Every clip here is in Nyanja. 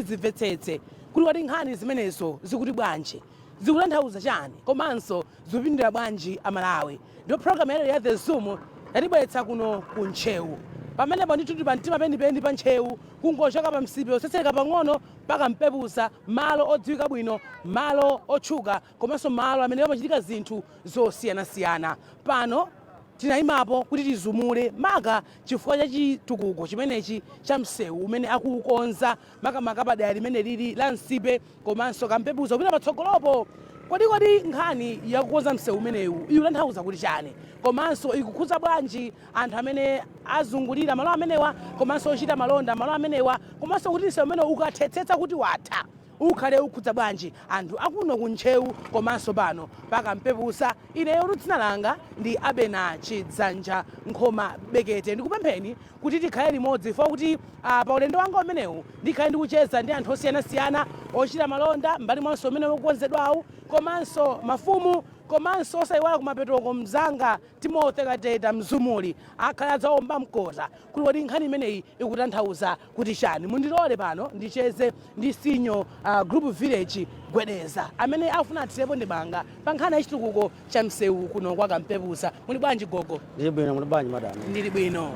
Tizimvetsetse kuti kodi nkhani zimenezo zikuti bwanji, zikutanthauza chani, komanso zikupindulira bwanji Amalawi. Ndipo program yalero ya The Zoom yatibweretsa kuno ku Ntcheu. Pamenepo ndithu tili pamtima penipeni pa Ntcheu, kungochoka pa Msipe otsetsereka pang'ono mpaka Mpepusa, malo odziwika bwino, malo otchuka, komanso malo amene pamachitika zinthu zosiyanasiyana. Pano tinayimapo kuti tizumule maka chifukwa cha chitukuko chimenechi cha msewu umene akuukonza, makamaka padera limene lili la Nsipe komanso Kampepusa kupita patsogolopo. Kodi nkhani yakukonza msewu umenewu ikutanthauza kuti chani, komanso ikukhudza bwanji anthu amene azungulira malo amenewa, komanso ochita malonda malo amenewa, komanso kuti msewu umenewu ukathetsetsa kuti watha, ukhale ukhudza bwanji anthu akuno ku Ntcheu komanso pano paKampepusa? Ineyo dzina langa ndi Abena Chidzanja Nkhoma Bekete. Ndikupempheni kuti tikhale limodzi fo kuti pa ulendo wanga umenewu ndikhale ndikucheza ndi anthu osiyanasiyana ochita malonda mbali mwanso umene ukukonzedwawu, komanso mafumu, komanso osayiwala kumapetoko mzanga Timothy Kateta Mzumuli akhale adzaomba mkota kuti kodi nkhani imeneyi ikutanthauza kuti chani. Mundilole pano ndicheze ndi Senior Group Village Gwedeza amene afuna athirepo ndemanga pa nkhani ya chitukuko cha msewu kuno kwa Kampepusa. Muli bwanji, gogo? Ndili bwino, muli bwanji, madam? Ndili bwino.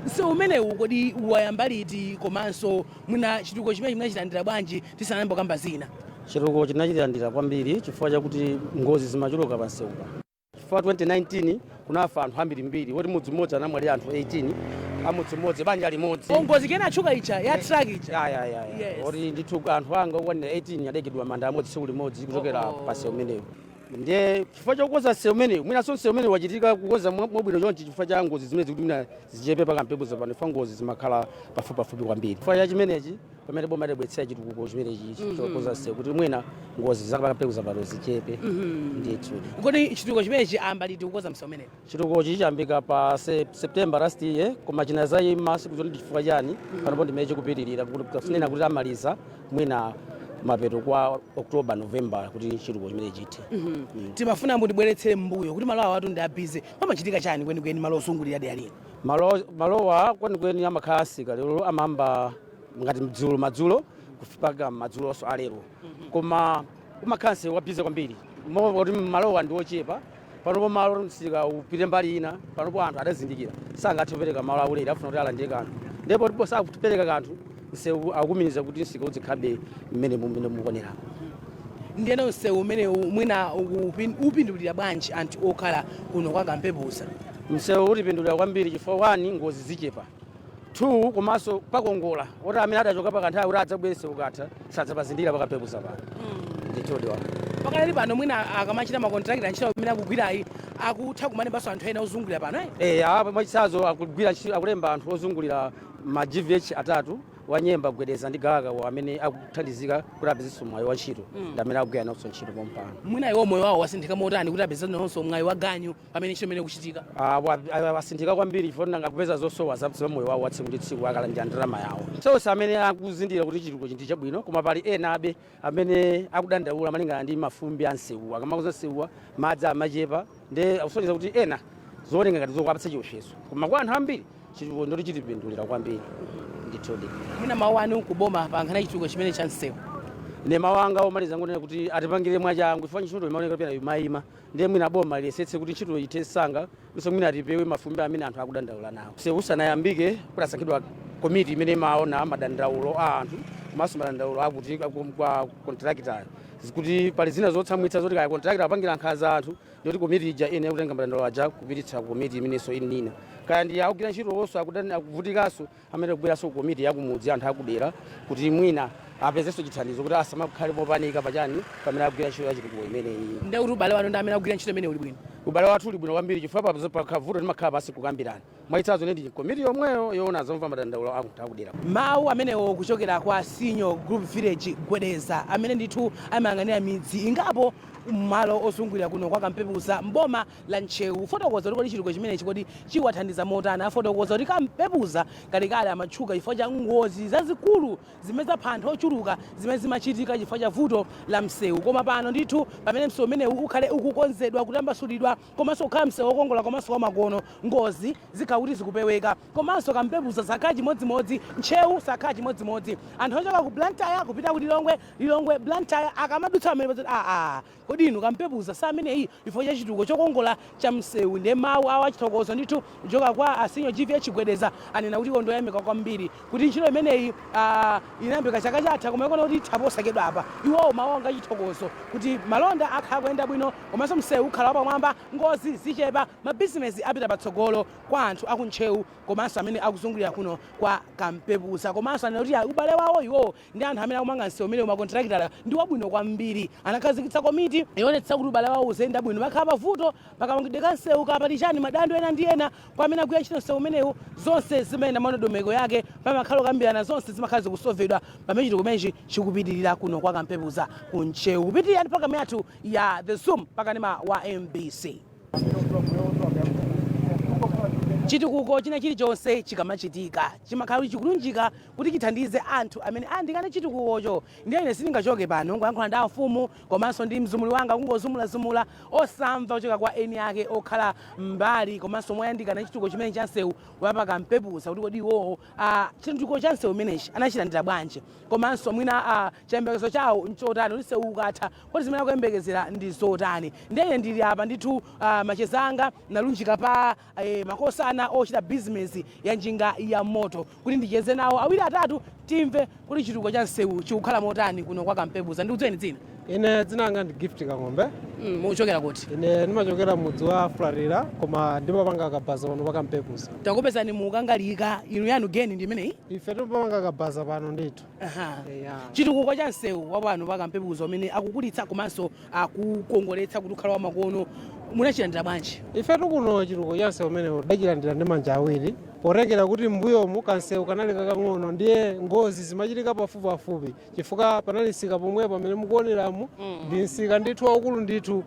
Msewu umenewu kodi wayamba liti, komanso mwina chitukuko chimene chinachilandira bwanji, tisanayambe kamba zina? Chitukuko chinachilandira kwambiri chifukwa chakuti ngozi zimachuluka pa msewupa, chifukwa 2019 kunafa anthu ambirimbiri, woti mudzi mmodzi anamwalira anthu 18 amudzi mmodzi, banja limodzi. Ngozi kena atchuka ija ya truck ija? Ya. Oti ndithu anthu anga okwanira 18 adaikidwa manda amodzi tsiku limodzi kuchokera pa msewu umenewu. Ndiye chifukwa chokukonza msewu umenewu, mwinanso msewu umenewu wachitika kukonza mwabwino chonchi chifukwa cha ngozi zimene zikuti mwina zichepe paKampepusa pano, chifukwa ngozi zimakhala pafupipafupi kwambiri. Chifukwa cha chimenechi, pamene boma libwetsera chitukuko chimenechi chokonza msewu kuti mwina ngozi zapaKampepusa pano zichepe ndithu. Kodi chitukuko chimenechi ayamba liti kukonza msewu umenewu? Chitukukochi chiyambika pa September last year, koma chinazayima sikuti ndi chifukwa chani. Panopo ndimene chikupitirira, kuti kunena kuti amaliza mwina mapeto kwa October, November, kuti chitukuko chimene chithe. Timafuna mutibweretsere mbuyo kuti malo awo atu ndi a busy. Pamachitika chani kwenikweni malo osungulira dera lino? Malowa kwenikweni amakhala asika lero amayamba ngati mdzulo madzulo kufika madzulonso alero, koma umakhala msewu wa busy kwambiri kuti malowa ndi ochepa. Panopo malo msika upite mbali ina. Panopo anthu adazindikira, sangathe kupereka malo aulere, afuna kuti alandire kanthu, ndipo ndipo sakupereka kanthu, msewu akukuminiza kuti msika uzikhabe mmene mukuonera. Ndiyeno msewu umenewu mwina upindulira bwanji anthu okhala kuno kwa Kampepusa? Msewu utipindulira kwambiri chifukwa 1, ngozi zichepa; 2, komanso pakongola, oti amene adachoka pakanthawi kuti adzabwere ukatha sadzapazindikira paKampepusa pano ndithudi wa. Pakadali pano mwina akamachita makontrakita ntchito imene akugwirayi, akutha kumalembanso anthu ena ozungulira pano, eh? Eh, apo mwachitsanzo akugwira ntchito, akulemba anthu ozungulira ma GVH atatu, Wanyemba, Gwedeza ndi Galaka, wa amene akuthandizika kuti apezenso mwayi wa ntchito, ndi amene akugwira nawonso ntchito pompano. Mwina iwo moyo wawo wasinthika motani kuti apeze nawonso mwayi wa ganyu pamene ntchito imene ikuchitika? Ah, wasinthika kwambiri chifukwa nanga akupeza zosowa za moyo wawo wa tsiku ndi tsiku akalandira ndalama yawo. Sonse amene akuzindikira kuti chitukuko ndi chabwino, koma pali ena abe amene akudandaula malingana ndi mafumbi a msewuwa. Akamakonza msewuwa, madzi amachepa, ndi akusonyeza kuti ena zooneka ngati zokuwapatsa chiopsezo, koma kwa anthu ambiri chitukuko ndoti chitipindulira kwambiri ndithudi. Mwina mawu anu kuboma pa nkhani ya chitukuko chimene cha msewu? Ine mawu anga omaliza ngonena kuti atipangire mwachangu, chifukwa ntchito imaoneka pena imayima, ndiye mwina boma liyesetse kuti ntchito ithe msanga, nso mwina tipewe mafumbi amene anthu akudandaula nawo. Msewu usanayambike kudasankhidwa komiti imene imaona madandaulo a anthu komanso madandaulo akuti kwa contractor, kuti pali zina zotsamwitsa zoti kaya contractor apangira nkhanza anthu, ndoti komiti ija ine kutenga madandaulo aja kupititsa ku komiti imenenso inina, kaya ndi akugwira ntchito wonso akuvutikanso, amene kubweranso ku komiti yakumudzi, anthu akudera, kuti mwina apezenso chithandizo kuti asamakhale mopanika pachani pamene akugwira ntchito ya chitukuko imeneyi. Ndiye kuti ubale wanu ndi amene akugwira ntchito imene uli bwino? Ubale wathu uli bwino kwambiri, chifukwa pakavuto timakhala pasi kukambirana. Mwachitsanzo, ine ndi komiti yomweyo yoona zomva madandaulo anthu akudera. Mawu amenewo kuchokera kwa Senior Group Village Gwedeza, amene ndithu amayang'anira midzi ingapo malo ozungulira kuno kwa Kampepusa mboma la Ntcheu, fotokoza kuti kodi chitukuko chimenechi kodi chiwathandiza motani. Afotokoza kuti Kampepusa kalekale amatchuka chifukwa cha ngozi zazikulu zimene zapha anthu ochuluka, zimene zimachitika chifukwa cha vuto la msewu. Koma pano ndithu pamene msewu umenewu ukhale ukukonzedwa, kutambasulidwa. Kuchuluka komanso kukhala msewu wokongola komanso wamakono, ngozi zikhala kuti zikupeweka. Komanso Kampepuza sakhala chimodzimodzi, Ntcheu sakhala chimodzimodzi. Anthu ochoka ku Blantyre kupita ku Lilongwe, Lilongwe Blantyre, akamadutsa pamene padzati, aa, kodi inu Kampepuza sa ameneyi? Chifukwa cha chitukuko chokongola cha msewu. Ndiye mawu awo achithokozo ndithu kuchoka kwa a Senior GVH Gwedeza anena kuti iwo ndoyamika kwambiri kuti ntchito imeneyi inayambika chaka chatha, koma ikuona kuti itha posachedwa apa. Iwowo mawu anga achithokozo kuti malonda akhala kuyenda bwino, komanso msewu ukhala wapamwamba, ngozi zichepa, mabizinesi apita patsogolo kwa anthu aku Ntcheu komanso amene akuzungulira kuno kwa Kampepuza. Komanso anena kuti ubale wawo iwowo ndi anthu amene akumanga msewu umene, makontrakitala, ndi wabwino kwambiri. Anakhazikitsa komiti yoonetsa kuti ubale wawo uziyenda bwino. Pakhala pavuto pakamangidwe ka msewu, kapali chani, madando ena ndi ena kwa amene agwira ntchito msewu umenewu, zonse zimayenda mwa ndondomeko yake. Pamakhala kukambirana, zonse zimakhala zikusolvedwa pamene chitukuko chimenechi chikupitirira kuno kwa Kampepuza ku Ntcheu. Kupitirira ndi programu yathu ya The Zoom pakanema wa MBC. Chitukuko china chilichonse chikamachitika chimakhala kuti chikulunjika kuti chithandize anthu amene ayandikana chitukukocho. Ndiye ine sindingachoke pano ngoyankhula ndi afumu komanso ndi mzumuli wanga kungozumulazumula osamva kuchoka kwa eni ake okhala mbali komanso moyandikana chitukuko chimene cha msewu wapa Kampepuza, kuti kodi iwowo chitukuko cha msewu umenechi anachilandira bwanji, komanso mwina chiyembekezo chawo nchotani, kuti msewu ukatha kodi zimene akuyembekezera ndi zotani. Ndiye ndili apa ndithu, macheza anga nalunjika pa makosana ochita bizinesi ya njinga ya moto kuti ndicheze nawo awiri atatu, timve kuti chitukuko cha msewu chikukhala motani kuno kwa Kampepuza. Ndikudziweni dzina. Ine dzina langa ndi Gift Kang'ombe. Mukuchokera kuti? Ine ndimachokera mudzi wa Fulatira, koma ndimapanga kabaza pano pa Kampepuza. Takupezani mukangalika. Inu yanu geni ndi imeneyi? Ife timapanga kabaza pano ndithu. Eya. Chitukuko cha msewu wapano pa Kampepuza umene akukulitsa komanso akukongoletsa kuti ukhala wamakono, munachilandira bwanji? Ife tikuno chitukuko cha msewu umenewu tidachilandira ndi manja awiri, potengera kuti m'mbuyomu kansewu kanali kakang'ono, ndiye ngozi zimachitika pafupipafupi, chifukwa panali msika pomwepo amene mukuoneramu, ndi msika ndithu waukulu ndithu,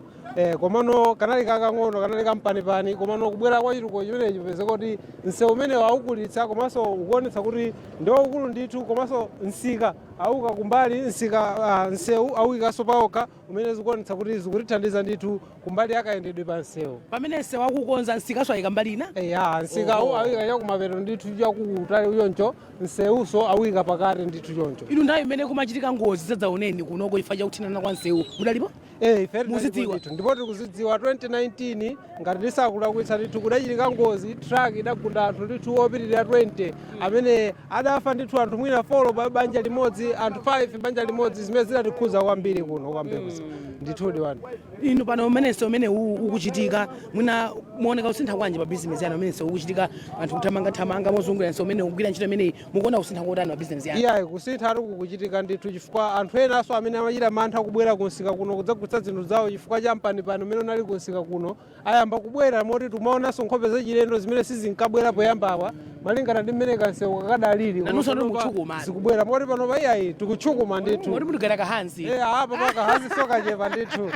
komano kanali kakang'ono, kanali kampanipani. Komano kubwera kwa chitukuko chimenechi, pezeka kuti msewu umenewu aukulitsa komanso ukuonetsa kuti ndi waukulu ndithu, komanso msika auka kumbali, msika msewu auyikanso paokha, umene zikuonetsa kuti zikutithandiza ndithu kumbali yakayendedwe pa msewu. Pamene msewu akukonza, msikaso ayika mbali ina? Eya, msika awika chakumapeto ndithu, chakutali choncho, msewuso awika pakati ndithu choncho. Inu, nthawi imene kumachitika ngozi zadzaoneni kunoko chifukwa chakuthinana kwa msewu, mudalipo? Eh, ife Muzidziwa. ndithu, ndipo tikuzidziwa. 2019, ngati ndisakulakwitsa ndithu, kudachitika ngozi, truck idagunda anthu ndithu opitirira 20 amene adafa ndithu, anthu mwina 4 pa banja limodzi, anthu 5 banja limodzi, zimene zinatikhudza kwambiri kuno kwa Kampepuza ndithudi wanu. Inu pano, umene msewu umene ukuchitika, mwina muoneka kusintha kwanji pa bizinesi yanu umene msewu ukuchitika, anthu kuthamangathamanga mozungulira msewu umene ukugwira ntchito imeneyi? Mukuona kusintha kotani pa bizinesi yanu? Iyayi, kusintha kukuchitika ndithu, chifukwa anthu enanso amene amachita mantha kubwera kunsika kuno kudzagulitsa zinthu zawo chifukwa cha mpanipani umene unali kunsika kuno, ayamba kubwera, moti timaonanso nkhope zachilendo zimene sizinkabwera poyambawa malingana ndi mmene kansewu kakadalili. Nanunso Koma ndi panopa mutchukuma. zikubwera, moti panopa iyayi, tikutchukuma ndithu. Moti mutigwera kahanzi? Eh, apa pakahanzi sokachepa ndithu.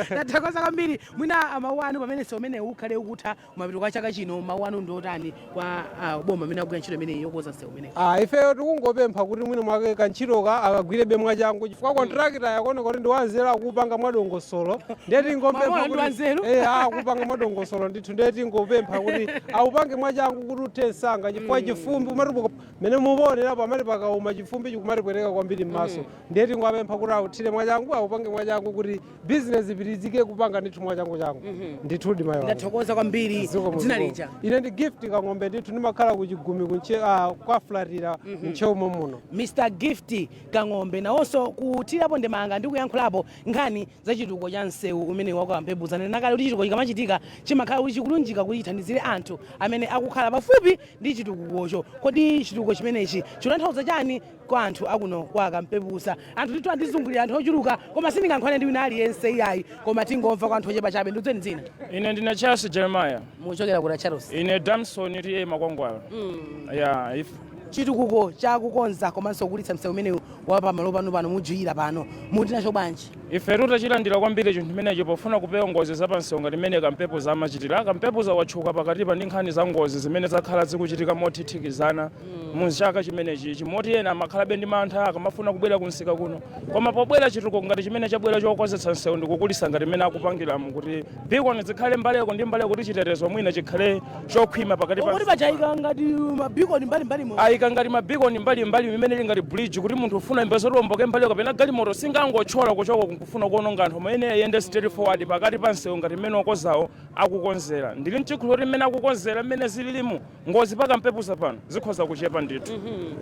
Tathokoza kwambiri. Mwina mawu anu pamene msewu umene ukhale ukutha kumapeto kwa chaka chino, mawu anu ndi otani kwa boma amene akugwira ntchito imeneyi yokonza msewu umeneyi? Ah, ifeyo tikungopempha kuti mwina mwake kantchitoka akagwirebe mwachangu, chifukwa kontrakita yakuoneka kuti ndi wanzeru, akupanga mwadongosolo. Ndiye tingopempha Mwamona ndi wanzeru? Eh, akupanga mwadongosolo ndithu. Ndiye tingopempha kuti aupange mwachangu kuti uthe msanga, chifukwa chifumbi umati mene mukuonerapo, amati pakauma chifumbi chikumatipweteka kwambiri m'maso. Ndiye tingopempha kuti authire mwachangu, aupange mwachangu kuti bizinesi ipitizike kupanga ndithu mwachangu changu ndithudi, mayi wanga. Ndathokoza kwambiri. Zikomo, Dzina zikomo. lija? Ine ndi Gift Kang'ombe ndithu, ndimakhala ku Chigumi kunche kwa Fulatira mcheumo muno. Mr Gift Kang'ombe nawonso kuthirapo ndemanga ndi kuyankhulapo nkhani za chitukuko cha msewu umene wa Kampepuza. Nenakale kuti chitukuko chikamachitika chimakhala kuti chikulunjika kuti chithandizire anthu amene akukhala pafupi ndi chitukukocho. Kodi chitukuko chimenechi chikutanthauza chani kwa anthu akuno kwa Kampepuza? Anthu ndithu andizungulira, anthu ochuluka, koma sindingayankhulane ndi wina aliyense iyayi, koma tingomva kwa anthu ochepa chabe. Ndiudzeni dzina. Ine ndine Charles Jeremiah. Mukuchokera kuti, Charles? Ine Damson TA Makwangwala. Yeah, if Chitukuko chakukonza komanso kukulitsa msewu umenewu wa pamalo pano pano mujuwira pano, muti nacho bwanji? Ife tutachilandira kwambiri chinthu chimenechi pofuna kupewa ngozi zapamsewu ngati mmene Kampepuza amachitira. Kampepuza watchuka pakatipa ndi nkhani za ngozi zimene zakhala zikuchitika mothithikizana mu chaka chimenechichi, moti ena amakhalabe ndi mantha akamafuna kubwera kumsika kuno. Koma pobwera chitukuko ngati chimene chabwera chokonzetsa msewu ndikukulisa ngati mmene akupangiramu kuti beacon zikhale mbaleko ndi mbaleko kuti chitetezo mwina chikhale chokhwima pakati pa Kuti pachayika ngati mabeacon mbalimbali. Ayika ngati mabeacon mbalimbali imene ili ngati bridge, kuti munthu ufuna imbezo lomboke mbali kapena galimoto singangothyola kuchoka kunkufuna kuononga anthu, amene ayende straight forward pakati pa msewu ngati mmene okozawo akukonzera. Ndili mchikhulupiriro kuti mmene akukonzera, mmene zililimu, ngozi paKampepuza pano zikhoza kuchepa ndithu.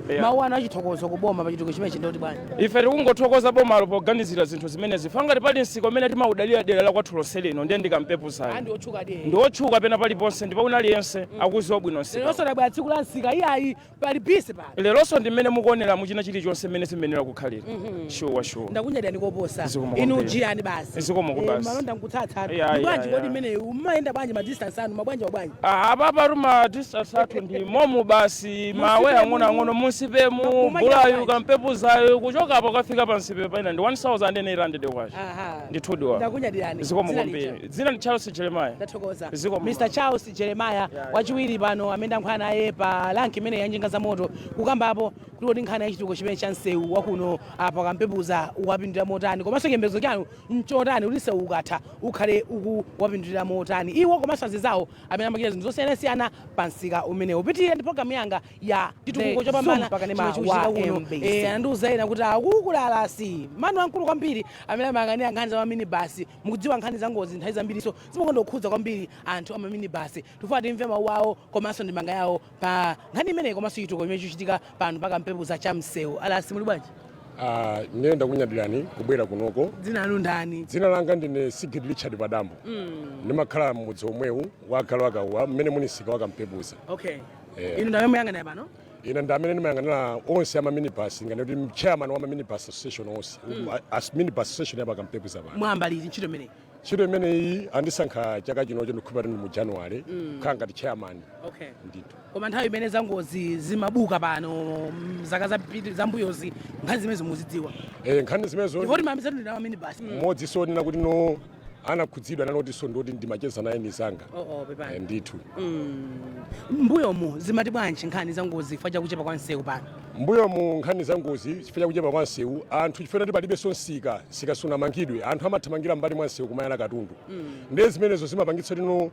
Yeah. Mawu anu achithokozo kuboma pa chitukuko chimenechi ndoti bwanji? Ife tikungothokoza bomalo poganizira zinthu zimenezi. Ngati pali msika umene timaudalira dera la kwathu lonse lino, ndiye ndiKampepuzayo. Andi otchuka de. Ndi otchuka pena paliponse, ndipo wina aliyense akuziwa bwino msika. Leronso labwera tsiku la msika, iyayi, pali busy pano. Leronso ndi mmene mukuonera muchina chilichonse mmene zimenera kukhalira. Sure. Ndakunyadani koposa. Zikomo Inu kwambiri. jiyani basi. Zikomo kubasi. Malonda nkutsatsa. Yeah. Bwanji kodi imene umayenda bwanji, ma distance anu mabwanji mabwanji? Ah, apa ruma distance athu ndi momu basi, mawe ang'onoang'ono munsipemu. Mumachita Bulayu bwanji? Kampepuzayo kuchokapo kafika pansipe paina ndi 1800 kwacha. Ndithudi wa. Ndakunyadirani. Zikomo Dzina kwambiri. lija? Dzina ndi Charles Jeremiah. Ndathokoza. Zikomo. Mr Charles Jeremiah, wachiwiri pano amene ndayankhula naye pa rank imene ya njinga za moto, kukambapo kuti kodi nkhani ya chitukuko chimene cha msewu wakuno apa Kampepuza wapindulira motani, komanso chiyembekezo chanu nchotani kuti msewu ukatha ukhale ukuwapindulira motani iwo komanso azizawo amene amachita zinthu zosiyanasiyana pa msika umenewu. Pitirira ndi programu yanga ya chitukuko chopambana pakanema chimene chikuchitika wa kuno. MBC. Anandiuza ena kuti akukulala si manu amkulu kwambiri amene amayang'anira nkhani za maminibasi. Mukudziwa nkhani za ngozi nthawi zambiriso zimakonda kukhudza kwambiri anthu amaminibasi. Tifuna timve mawu awo komanso ndemanga yawo pa nkhani imeneyi komanso chitukuko chimene chikuchitika pano paKampepuza cha msewu. Alasi, muli bwanji? Ah, ine ndakunyadirani kubwera kunoko. Dzina lanu ndani? Dzina langa ndine Sigid Richard Padambo. Ndimakhala mmudzi omwewu wa Galwakauwa, mmene muli msika wa Kampepuza. Inu ndamene muyang'anira pano? Ine ndi amene ndimayang'anira onse ama minibus, ngati kuti chairman wa minibus association onse, as minibus association ya paKampepuza pano. Mwamba liti ntchito imeneyi? Ntchito imeneyi andisankha chaka chinocho, ndikukhulupirira ndi mu January, kukhala ngati chairman. Ndithu. Koma nthawi imene zangozi zimabuka pano, zaka zambuyozi, nkhani zimene muzidziwa? Eh, nkhani zimenezo. Chifukwa timayambisa ndi nawo minibus. Mmodzi so nena kuti no anakhudzidwa nalotinso ndoti ndimacheza naye nizanga. Oh, pepani. Eh, ndithu. Mbuyomu zimati bwanji nkhani za ngozi chifukwa chakuchepa kwa msewu pano? Mbuyo mu nkhani za ngozi chifukwa chakuchepa kwa msewu, anthu chifukwa kuti palibenso msika, msika sunamangidwe, anthu amathamangira mbali mwa msewu kumayala katundu. Ndiye zimenezo zimapangitsa tino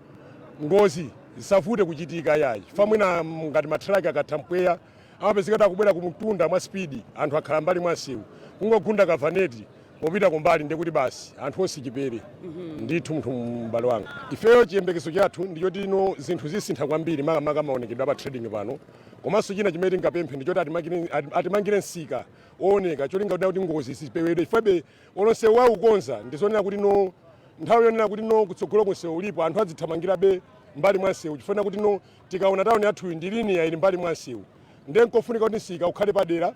ngozi zisavute kuchitika yayi, chifukwa mwina ngati mathraki akatha mpweya amapezeka kuti akubwera kumtunda mwa speed, anthu akhala mbali mwa msewu, kungogunda kavaneti popita kumbali, ndiye kuti basi anthu onse chipere. Ndithu munthu m'bale wanga, ifeyo chiyembekezo chathu ndichoti ino zinthu zisintha kwambiri, makamaka maonekedwe apa trading pano. Komanso china chimene tingapemphe ndichoti atimangire msika ooneka, cholinga kuti ngozi zipewedwe. Ifebe olonse waukonza ndizonena kuti no nthawi yonena kuti no kutsogolo kunsewu ulipo, anthu adzithamangirabe mbali mwa msewu, chifukwa kuti no tikaona tawuni yathuyi ndi linear, ili mbali mwa msewu. Ndiye nkofunika kuti msika ukhale padera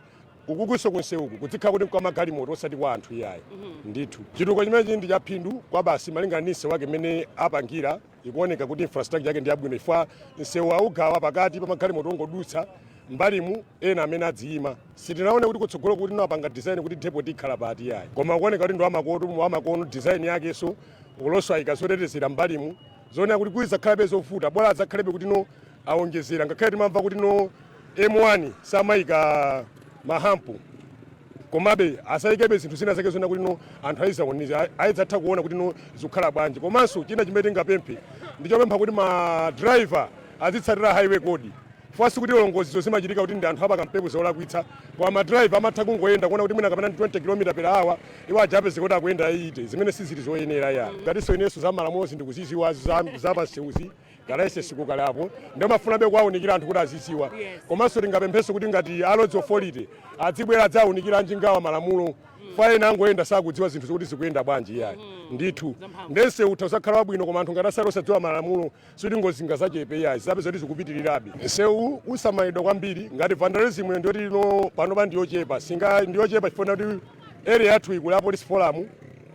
ukukunso kunsewuku kuzikhala kuti kwa magalimoto osati kwa anthu iyayi. Ndithu chitukuko chimenechi ndi chaphindu kwa basi, malingana ndi msewu wake mmene apangira. Ikuoneka kuti infrastructure yake ndi yabwino, chifukwa msewu augawa pakati pa magalimoto ongodutsa mbalimu, ena amene adziyima. Sitinaone kuti kutsogolo kuti apanga design kuti depot ikhala pati yayi, koma kuoneka kuti ndi wamakoto wamakono design yakenso ulonso ayika zotetezera mbalimu, zooneka kuti kuizakhalabe zovuta, bola adzakhalebe kuti no awonjezera. Ngakhale timamva kuti no M1 samayika mahump, komabe asayikebe zinthu zina zake zona kuti no anthu ayizaoneza, ayidzatha kuona kuti no zikukhala bwanji. Komanso china chimene tingapemphe ndichopempha kuti ma driver azitsatira highway code, chifukwa sikuti ngozizo zimachitika kuti ndi anthu apaKampepuza olakwitsa, koma madriver amatha kungoyenda kuona kuti mwina kapena ndi 20 km per hour, iwo aja apeze kuti akuyenda 80, zimene sizili zoyenera ya. Ngatinso inenso za malamulo ndikuziziwa zapasewuzi, kalaisesi kukalapo, ndio mafunabe kuwaunikira anthu kuti aziziwa. Komanso tingapemphenso kuti ngati a Roads Authority adzibwera adzawunikira anjingawa malamulo, fa ena angoyenda sakudziwa zinthu zokuti zikuyenda bwanji iyayi. Ndithu ndense utha usakhala wabwino, koma anthu ngati asali osadziwa malamulo, sikuti ngozi ngazachepe iyayi, zapeza kuti zikupitirirabe. Msewu usamalidwa kwambiri. Ngati vandalism yo ndiyoti ino panopa ndiyochepa, singa ndiyochepa chifukwa kuti area yathu ikuli a police forum,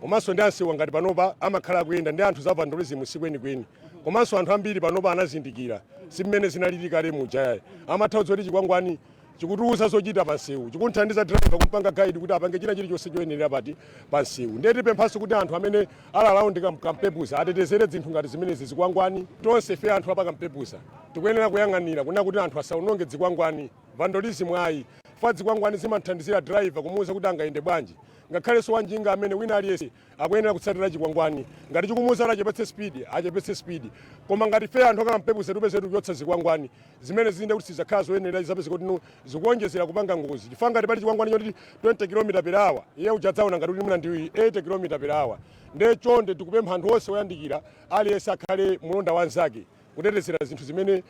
komanso ndi ansewu ngati panopa amakhala akuyenda ndi anthu, za vandalism sikwenikweni. Komanso anthu ambiri panopa anazindikira, si mmene zinalili kale muja yayi. Amatha kudziwa kuti chikwangwani Chikutiuza zochita pansewu, chikunthandiza driver kumpanga guide kuti apange china chilichonse choyenera pati pansewu. Ndiye tipemphanso kuti anthu amene ali around Kampepuza atetezere zinthu ngati zimenezi, zikwangwani. Tonse ife anthu apa Kampepuza tikuyenera kuyang'anira kunena kuti anthu asaononge zikwangwani, vandalism ayi, chifukwa zikwangwani zimathandizira driver kumuwuza kuti angayende bwanji. Ngakhalenso wanjinga amene wina aliyense akuyenera kutsatira chikwangwani. Ngati chikumuwuza kuti achepetse speed, achepetse speed. Koma ngati ife anthu aKampepuza tipeze tikuchotsa zikwangwani zimene zinde kuti sizakhala zoyenera, zapeze kuti no zikuonjezera kupanga ngozi, chifukwa ngati pali chikwangwani choti 20 km per hour, iye uchadzaona ngati kuti mwina ndi 80 km per hour. Ndiye chonde tikupempha anthu onse oyandikira, aliyense akhale mulonda wanzake kutetezera zinthu zimene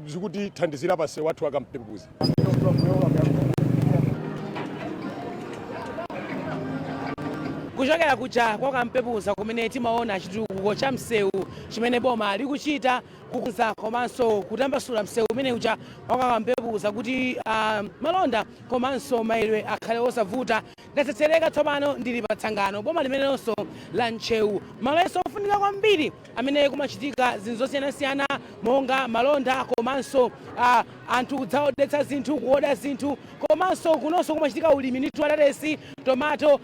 zikutithandizira pansewu wathu aKampepuza. Kuchokera kuja kwa Kampepuza kumene timaona chitukuko cha msewu chimene boma likuchita, kukonza komanso kutambasula msewu umene uja wakaKampepuza kuti malonda komanso mayendedwe akhale osavuta, ndatsetsereka. Tsopano ndili pa Tsangano, boma limenenso la Ntcheu, malo enso ofunika kwambiri amene kumachitika zinthu zosiyanasiyana monga malonda komanso anthu kudzaodetsa zinthu, kuoda zinthu. Komanso kunonso kumachitika ulimi ndithu, atatesi, tomato,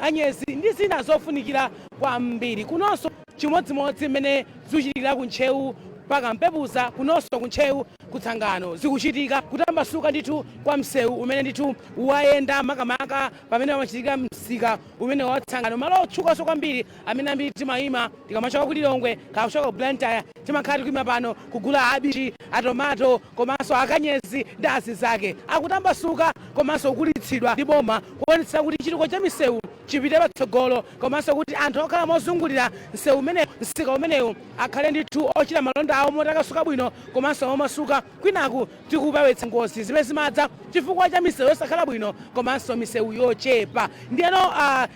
anyezi ndi zina zofunikira kwambiri. Kunonso chimodzimodzi mmene zikuchitikira ku Ntcheu paKampepuza, kunonso ku Ntcheu kuTsangano zikuchitika kutambasuka ndithu kwa msewu umene ndithu wayenda makamaka pamene pamachitika msika umene wa Tsangano, malo otchukanso kwambiri amene ambiri timayima tikamachoka ku Lilongwe kakuchoka ku Blantyre. Timakhala tikuyima pano kugula abichi, atomato komanso akanyezi ndi azizake. Akutambasuka komanso kukulitsidwa ndi boma kuonetsa kuti chitukuko cha misewu chipite patsogolo, komanso kuti anthu okhala mozungulira msewu umenewu, msika umenewu, akhale ndithu ochita malonda awo motakasuka bwino komanso momasuka, kwinaku tikupewetsa ngozi zimene zimadza chifukwa cha misewu yosakhala bwino komanso misewu yochepa. Ndiyeno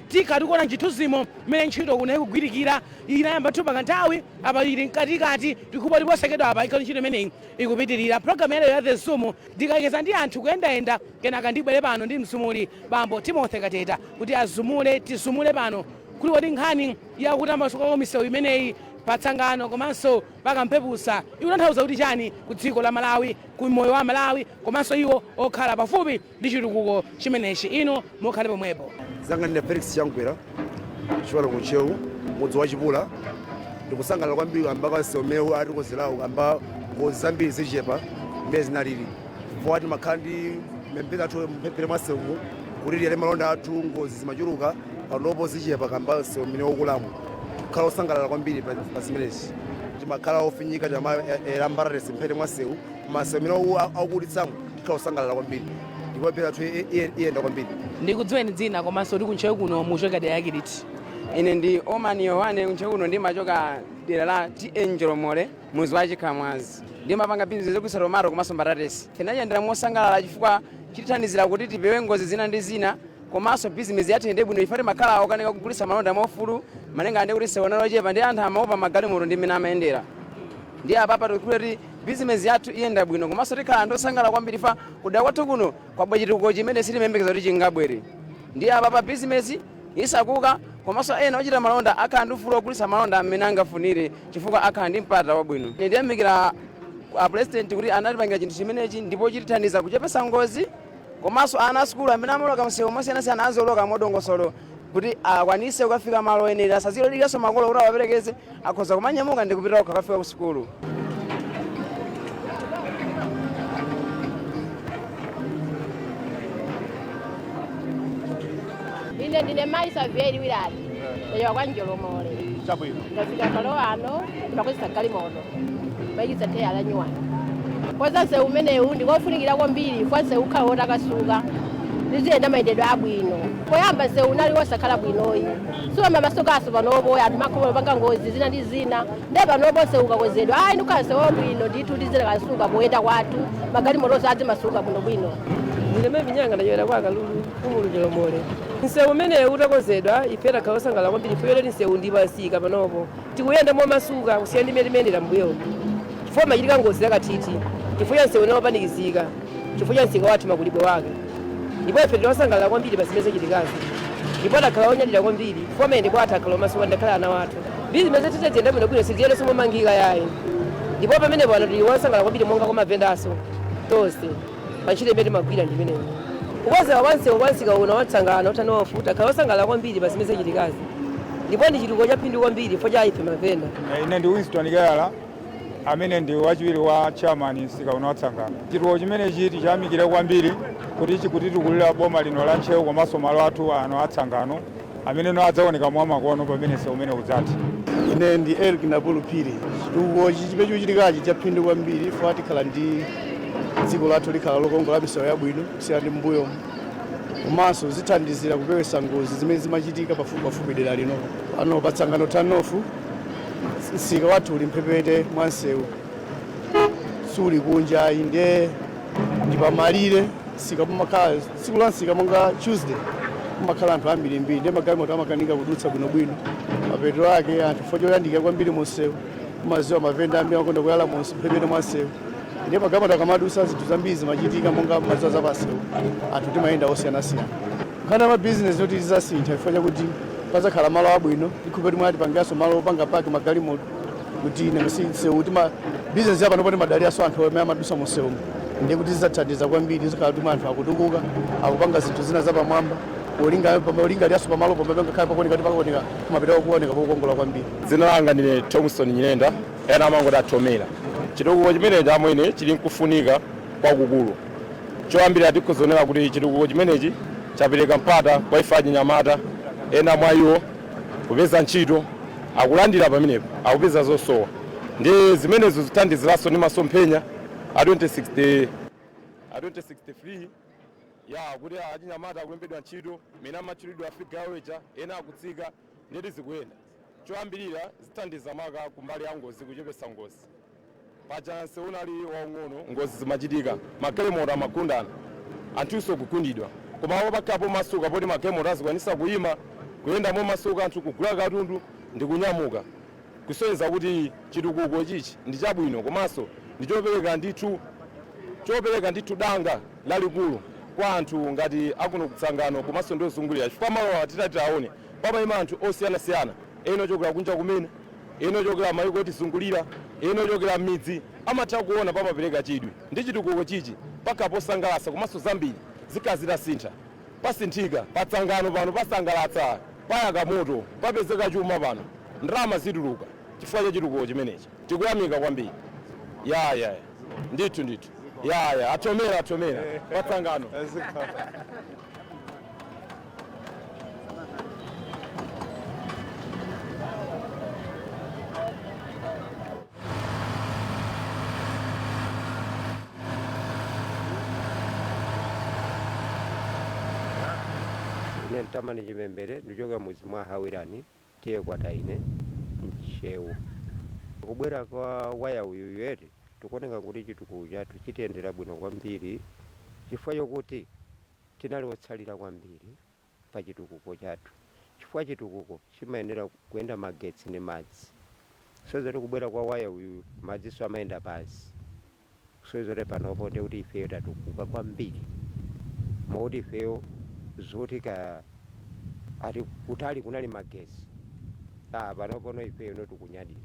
tikha tikuona mchithunzimo mmene ntchito kuno ikugwirikira. Inayamba thupa kanthawi apa, ili mkatikati. Tikupa tiposekedwa apa ikhale ntchito imeneyi ikupitirira. Programu yaleyo ya The Zoom ndikacheza ndi anthu kuyendayenda, kenaka ndibwere pano ndi mzumuli bambo Timothy Kateta kuti azumule, tizumule pano kuti kodi nkhani yakutambasuka kwa misewu imeneyi paTsangano komanso paKampepuza ikutanthauza kuti chani ku dziko la Malawi, ku moyo wa Malawi komanso iwo okhala pafupi ndi chitukuko chimenechi. Inu mukhale pomwepo. Zanga ndine Felix Changwera, chipano kuNtcheu, mudzi wa Chipula. Ndikusangalala kwambiri kamba kansewu umenewu atikonzerawo, kamba ngozi zambiri zichepa mmene zinalili, chifukwa timakhala ndi mphepete athu mphepete mwa msewu kuti tiyale malonda athu, ngozi zimachuluka. Panopo zichepa kamba msewu umene wokulamo. Tikukhala osangalala kwambiri pa zimenezi. Timakhala ofinyika timalambaratesi mphepete mwa msewu, koma msewu umene akukulitsamo tikhala osangalala kwambiri ndipo mphepete athu iyenda kwambiri. Ndikudziweni dzina komanso kuti kuNtcheu kuno muchoka dera yake liti? Ine ndi Omani Yohane. KuNtcheu kuno ndimachoka dera la T/A Njolomole, muzi wa Chikhamwazi. Ndimapanga bizinesi yogulitsa tomato komanso mbatatesi. Tinachiyendera mosangalala chifukwa chitithandizira kuti tipewe ngozi zina ndi zina, komanso bizinesi yathu iyende bwino. Ife timakhala okanika kugulitsa malonda mwaufulu malinga ndi kuti msewu ochepa ndi anthu amaopa magalimoto ndi mmene amayendera. Ndi apapa tikukhulupirira kuti bizinesi yathu iyenda bwino, komanso tikhala anthu osangalala kwambiri fa kudera kwathu kuno kwabwera chitukuko chimene sitimayembekeza kuti chingabwere. Ndi apapa bizinesi isakuka, komanso ena ochita malonda akhala ndi ufulu ogulitsa malonda amene angafunire chifukwa akhala ndi mpata wabwino. Ine ndiyamikira a president kuti anatipangira chinthu chimenechi ndipo chitithandiza kuchepesa ngozi, komanso ana a sukulu amene amaloka msewu mosiyanasiyana azoloka modongosolo kuti akwanise kukafika malo oyenera, asaziloliranso makolo kuti awaperekeze, akhoza kumanyamuka ndi kupita okha kukafika ku sukulu. Ine ndine mayi Savieri Wilali, ndachoka kwa Njolomole. Chabwino. Ndafika palo ano ndimakwezesa galimoto mayikitsa teya la nyuwani. Koza msewu umenewu ndikofunikira kwambiri kwa msewu ukhala wotakasuka, liziyenda mayendedwe abwino. Poyamba msewu unali wosakhala bwinoyi, siwama masukaso. Panopo anthu makhomo panga ngozi zina ndi zina. Ndiye panopo msewu ukakwezedwa, ayi, ndikukhala msewu wabwino ndithu, tizilakasuka poyenda kwathu, magalimoto azimasuka bwinobwino. Ndine mayi Minyanga, ndachokera kwa Kalulu kumulu Njolomole. Msewu umenewu utakonzedwa, ife takhala osangalala kwambiri chifukwa choti msewu ndi pasika. Panopo tikuyenda momasuka kusiyana ndi mmene timayendera mbuyo, chifukwa machitika ngozi zakathithi chifukwa cha msewu unawopanikizika, chifukwa cha msika wathu makulidwe wake. Ndipo ife tili osangalala kwambiri pa zimene zachitikazi, ndipo takhala onyadira kwambiri chifukwa mayendedwe athu akhala omasuka. Ndakhala ana wathu bizinesi titadziyenda bwinobwino, siziyendanso momangika yayi. Ndipo pamene pano tili wosangalala kwambiri monga kwa mavendaso tonse. Pa ntchito imene timagwira ndi imeneyo. Kukonzeka kwa msewu kwa msika uno wa Tsangano turn-off, takhala osangalala kwambiri pa zimene zachitikazi ndipo ndi chitukuko cha phindu kwambiri chifukwa cha ife mavenda. Ine ndi Winston Kayala, amene ndi wachiwiri wa chairman msika uno wa Tsangano. Chitukuko chimenechi tichayamikire kwambiri kuti chikutitukulira boma lino la Ntcheu komanso malo athu ano a Tsangano amene no adzaoneka mwa makono pamene msewu umene udzathe. Ine ndi Eric Nabulu Phiri. Chitukuko chimene chikuchitikachi chaphindu kwambiri chifukwa tikhala ndi dziko lathu likhala lokongola, misewu yabwino kusiyana ndi mbuyo, komanso zithandizira kupewesa ngozi zimene zimachitika pafupipafupi dera lino. Pano pa Tsangano turn-off, msika wathu uli mphepete mwa msewu, suli kunja ayi, ndiye ndi pamalire. Msika pamakhala tsiku la msika monga Tuesday kumakhala anthu ambirimbiri, ndiye magalimoto amakanika kudutsa bwinobwino. Mapeto ake anthu chifukwa choyandikira kwambiri mu msewu, kumaziwa mavenda ambiri amakonda kuyala mu mphepete mwa msewu, ndiye magalimoto akamadutsa zinthu zambiri zimachitika. Monga maziwa za pansewu, anthu timayenda osiyanasiyana. Nkhani ya mabizinesi yoti zizasintha chifukwa chakuti pazakhala malo abwino, tikhupe kuti mwatipangiranso malo opanga park magalimoto kuti msewu tima bizinesi yapano poti madaliranso anthu amene amadusa mu msewumo, ndiye kuti zidzathandiza kwambiri. Zikhala kuti anthu akutukuka, akupanga zinthu zina zapamwamba, polingaliranso pamalo pomwe ngakhale pakuoneka kuti pakuoneka kumapita kuoneka pokongola kwambiri. Dzina langa ndine Thomson Nyirenda, ena amangoti athomera. Chitukuko chimenechi amwene chili nkufunika kwakukulu. Choyambirira, tikuzonera kuti chitukuko chimenechi chapereka mpata kwa ife achinyamata, ena mwa iwo kupeza ntchito, akulandira pamenepo, akupeza zosowa, ndi zimenezo zithandiziranso ndi masomphenya a 2060, a 2063 ya kuti achinyamata akulembedwa ntchito mene amatchulidwa afika aweja, ena akutsika, ndeti zikuyenda. Choyambirira, zithandiza maka kumbali ya ngozi, kuchepesa ngozi. Paja msewu unali waung'ono, ngozi zimachitika, magalimoto amagundana, anthunso kugundidwa, koma apo pakhapo masuka poti magalimoto azikwanisa kuyima, kuyenda momasuka, anthu kugula katundu ndi kunyamuka, kusonyeza kuti chitukuko chichi ndi chabwino komanso ndi chopereka ndithu, chopereka ndithu danga lalikulu kwa anthu ngati akuno kutsangano komanso ndi ozungulira, chifukwa malowa titati aone pamayima anthu osiyanasiyana, ena ochokera kunja kumene, ena ochokera mayiko otizungulira, ena ochokera m'midzi, amatha kuona, pamapereka chidwi. Ndi chitukuko chichi pakhala posangalatsa komanso zambiri zikhala zitasintha, pasinthika patsangano pano, pasangalatsa, payaka moto, papezeka chuma pano, ndalama zituluka chifukwa cha chitukuko chimenechi. Tikuyamika kwambiri. Ya, ndithu ndithu. Ya, athomera, athomera patsangano. Ine Ntamani Chimembere, ndichoka mudzi mwa Hawirani, T/A Kwataine, Ntcheu. Kubwera kwa waya uyu yeti tikuoneka kuti chitukuko chathu chitiyendera bwino kwambiri chifukwa chokuti tinali otsalira kwambiri pa chitukuko chathu, chifukwa chitukuko chimayenera kuyenda magetsi ndi madzi. So zoti kubwera kwa waya uyu, madziso amayenda pansi, so zoti panopo ndiye kuti ifeyo tatukuka kwambiri, mwakuti ifeyo zoti ka ati kutali kunali magetsi, ah, panopono ifeyo no tikunyadira.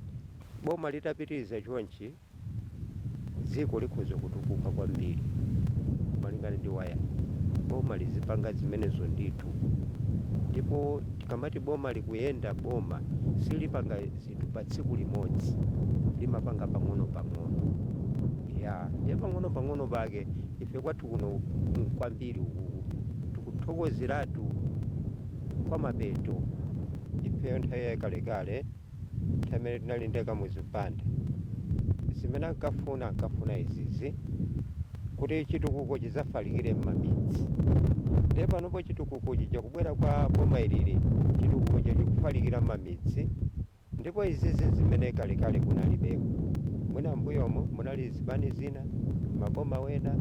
Boma litapitiriza chonchi, dziko likhoza kutukuka kwambiri malingana ndi waya. Boma lizipanga zimenezo ndithu. Ndipo tikamati boma likuyenda, boma silipanga zinthu pa tsiku limodzi, limapanga pang'ono pang'ono. Ya, ndiye pang'ono pang'ono pake ife kwathu kuno kwambiri ukuku tikuthokozeratu kwa mapeto. Ifeyo nthawi yakalekale, nthawi imene tinali ndi Kamuzu Banda, zimene ankafuna, ankafuna izizi kuti chitukuko chizafalikire m'mamidzi. Ndiye panopo chitukuko chija, kubwera kwa boma ilili, chitukuko chikufalikira m'mamidzi, ndipo izizi zimene kalekale kunalibeko. Mwina mbuyomo munali zipani zina, maboma wena,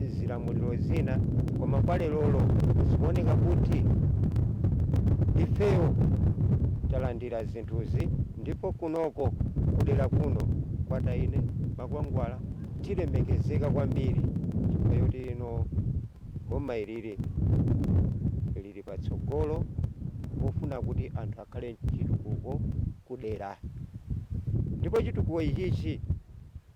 zilamuliro zina, koma kwa lerolo zikuoneka kuti ifeyo talandira zinthuzi, ndipo kunoko kudera kuno Kwataine, Makwangwala, tilemekezeka kwambiri chifukwa choti ino boma ilili lili patsogolo pofuna kuti anthu akhale mchitukuko kudera. Ndipo chitukuko ichichi,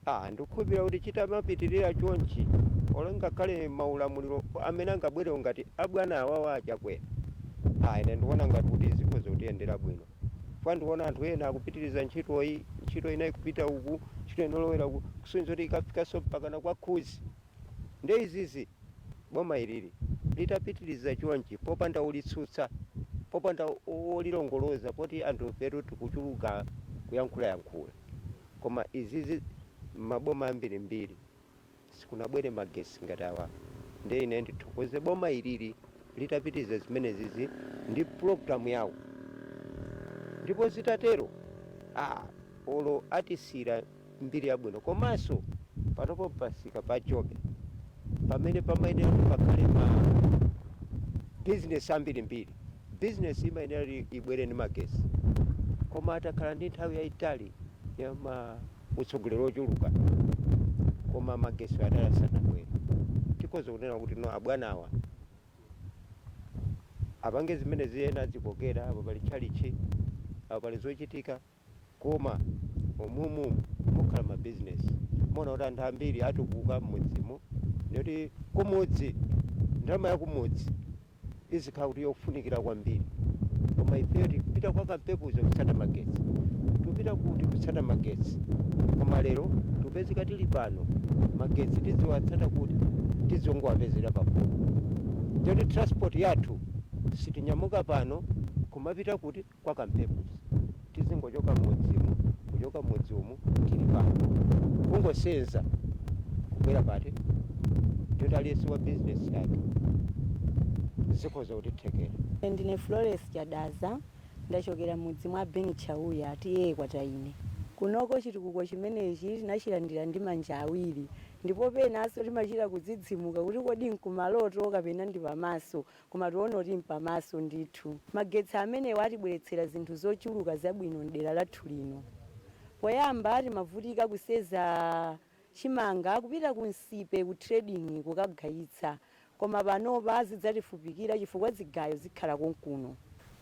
ah, ndikukhulupirira kuti chitamapitirira chonchi. Olo ngakhale maulamuliro amene angabwere ngati abwana awawa achakwera, ine ndikuona ngati kuti zikhoza kutiyendera bwino, chifukwa ndikuona anthu ena akupitiriza ntchitoyi, ntchito ina ikupita uku, ntchito inolowera uku, kusonyeza kuti ikafikanso mpakana kwa Khuzi. Nde izizi boma ilili litapitiriza chonchi popanda ulitsutsa, popanda olilongoloza, poti anthu ifetu tikuchuluka kuyankhulayankhula, koma izizi maboma ambirimbiri sikunabwere magesi ngati awa. Nde ine ndithokoze boma ilili litapitiriza zimenezizi ndi pulogalamu yawo, ndipo zitatero olo atisira mbiri yabwino. Komanso panopo pasika pa Jobe pamene pamayenera kuti pakhale ma bizinesi ambirimbiri, bizinesi imayenera kuti ibwere ndi magesi, koma atakhala ndi nthawi yayitali ya ma utsogoleri ochuluka koma magesi adali asanabwere, tikhoza kunena kuti no, abwanawa apange zimene ziyena zikokera apo pali tchalichi, apo pali zochitika, koma umumu mukhala mabizinesi, mona kuti anthu ambiri atukuka m'mudzimo, ndikuti kumudzi ndalama ya kumudzi izikhala kuti yofunikira kwambiri. Koma ifeyo tikupita kwa Kampepuzo kutsata magetsi, tikupita kuti kutsata magetsi, koma lero tikupezeka tili pano, magetsi tiziwatsata kuti tizongowapezera pakhomo. Ndikuti transport yathu sitinyamuka pano kumapita kuti kwa Kampepuzo, tizingochoka mudzimu, kuchoka mudzi umu tili pano kungosenza kubwera pati, ndikuti aliyense wa bizinesi yake zikhoza kutithekera. Ndine Flores Chadaza, ndachokera mudzi mwa Beni Chauya, tiye kwataine. Kunoko chitukuko chimenechi tinachilandira ndi manja awiri, ndipo penanso timachita kudzidzimuka kuti kodi nkumaloto kapena ndi pamaso, koma tiona kuti mpamaso ndithu. Magetsi amenewa atibweretsera zinthu zochuluka zabwino mdera lathu lino. Poyamba timavutika kuseza chimanga kupita ku Nsipe ku trading kukagayitsa, koma panopa zidzatifupikira chifukwa zigayo zikhala konkuno.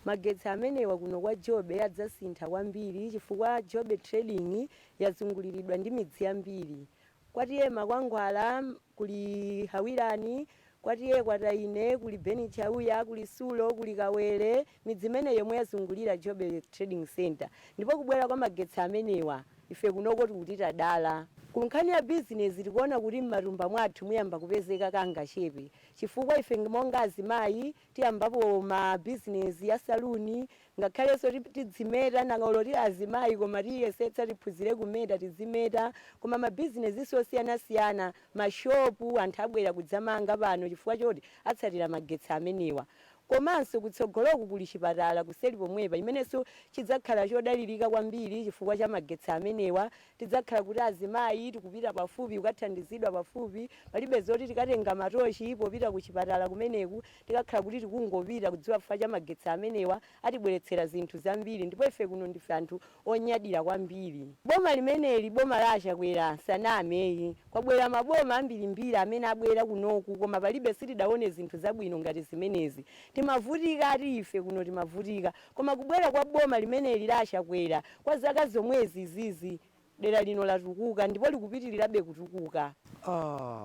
Magetsi amenewa kuno kwa Jobe adzasintha kwambiri chifukwa Jobe Trading yazunguliridwa ndi midzi yambiri. Kwatiye Makwangwala kuli Hawirani, kwatiye Kwataine kuli Beni Chauya, kuli Sulo, kuli Kawere, midzi imene yomwe yazungulira Jobe Trading Center. Ndipo kubwera kwa magetsi amenewa ife kunoko tikuti tadala. Ku nkhani ya bizinesi tikuona kuti m'matumba mwathu muyamba kupezeka kangachepe, chifukwa ife monga azimayi tiyambapo ma bizinesi ya saluni, ngakhalenso tidzimeta nangolo tili azimayi, koma tiyesetsa tiphunzire kumeta, tizimeta. Koma mabizinesi osiyanasiyana, mashopu, anthu abwera kudzamanga pano chifukwa choti atsatira magetsi amenewa. Komanso kutsogoloku kuli chipatala kuseli pomwepa imenenso chidzakhala chodalirika kwambiri chifukwa cha magetsi amenewa. Tidzakhala kuti azimayi tikupita pafupi kukathandizidwa pafupi, palibe zoti tikatenga matochi popita ku chipatala kumeneku, tikakhala kuti tikungopita kudziwa chifukwa cha magetsi amenewa atibweretsera zinthu zambiri. Ndipo ife kuno ndife anthu onyadira kwambiri. Boma limeneli, boma la Chakwera, sanameyi, kwabwera maboma ambirimbiri amene abwera kunoku, koma palibe sitidaone zinthu zabwino ngati zimenezi. Timavutika ati ife kuno timavutika, koma kubwera kwa boma limeneli la Chakwera kwa zaka zomwezi zizi dera lino latukuka ndipo likupitirirabe kutukuka.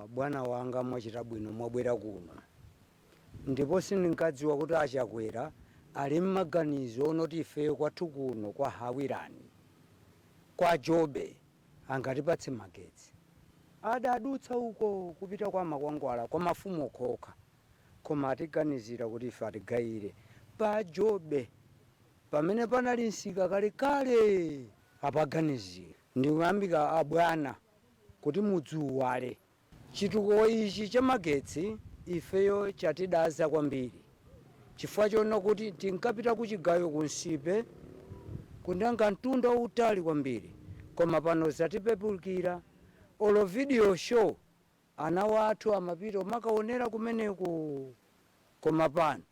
Bwana wanga mwachita bwino mwabwera kuno, ndipo sindinkadziwa kuti achakwera ali mmaganizo onoti ifeyo kwathu kuno kwa Hawirani kwa Jobe angatipatse magetsi. Adadutsa uko kupita kwa Makwangwala kwa mafumu okhaokha, koma atiganizira kuti ife atigayire pa Jobe pamene panali msika kalekale. Apaganizira ndikuyambika abwana kuti mudzi uwale. Chitukuko ichi cha magetsi ifeyo chatidaza kwambiri, chifukwa chona kuti tinkapita kuchigayo ku Nsipe kundanga mtunda utali kwambiri, koma pano zatipepukira. Olo video show ana wathu amapita makaonera kumeneko, koma pano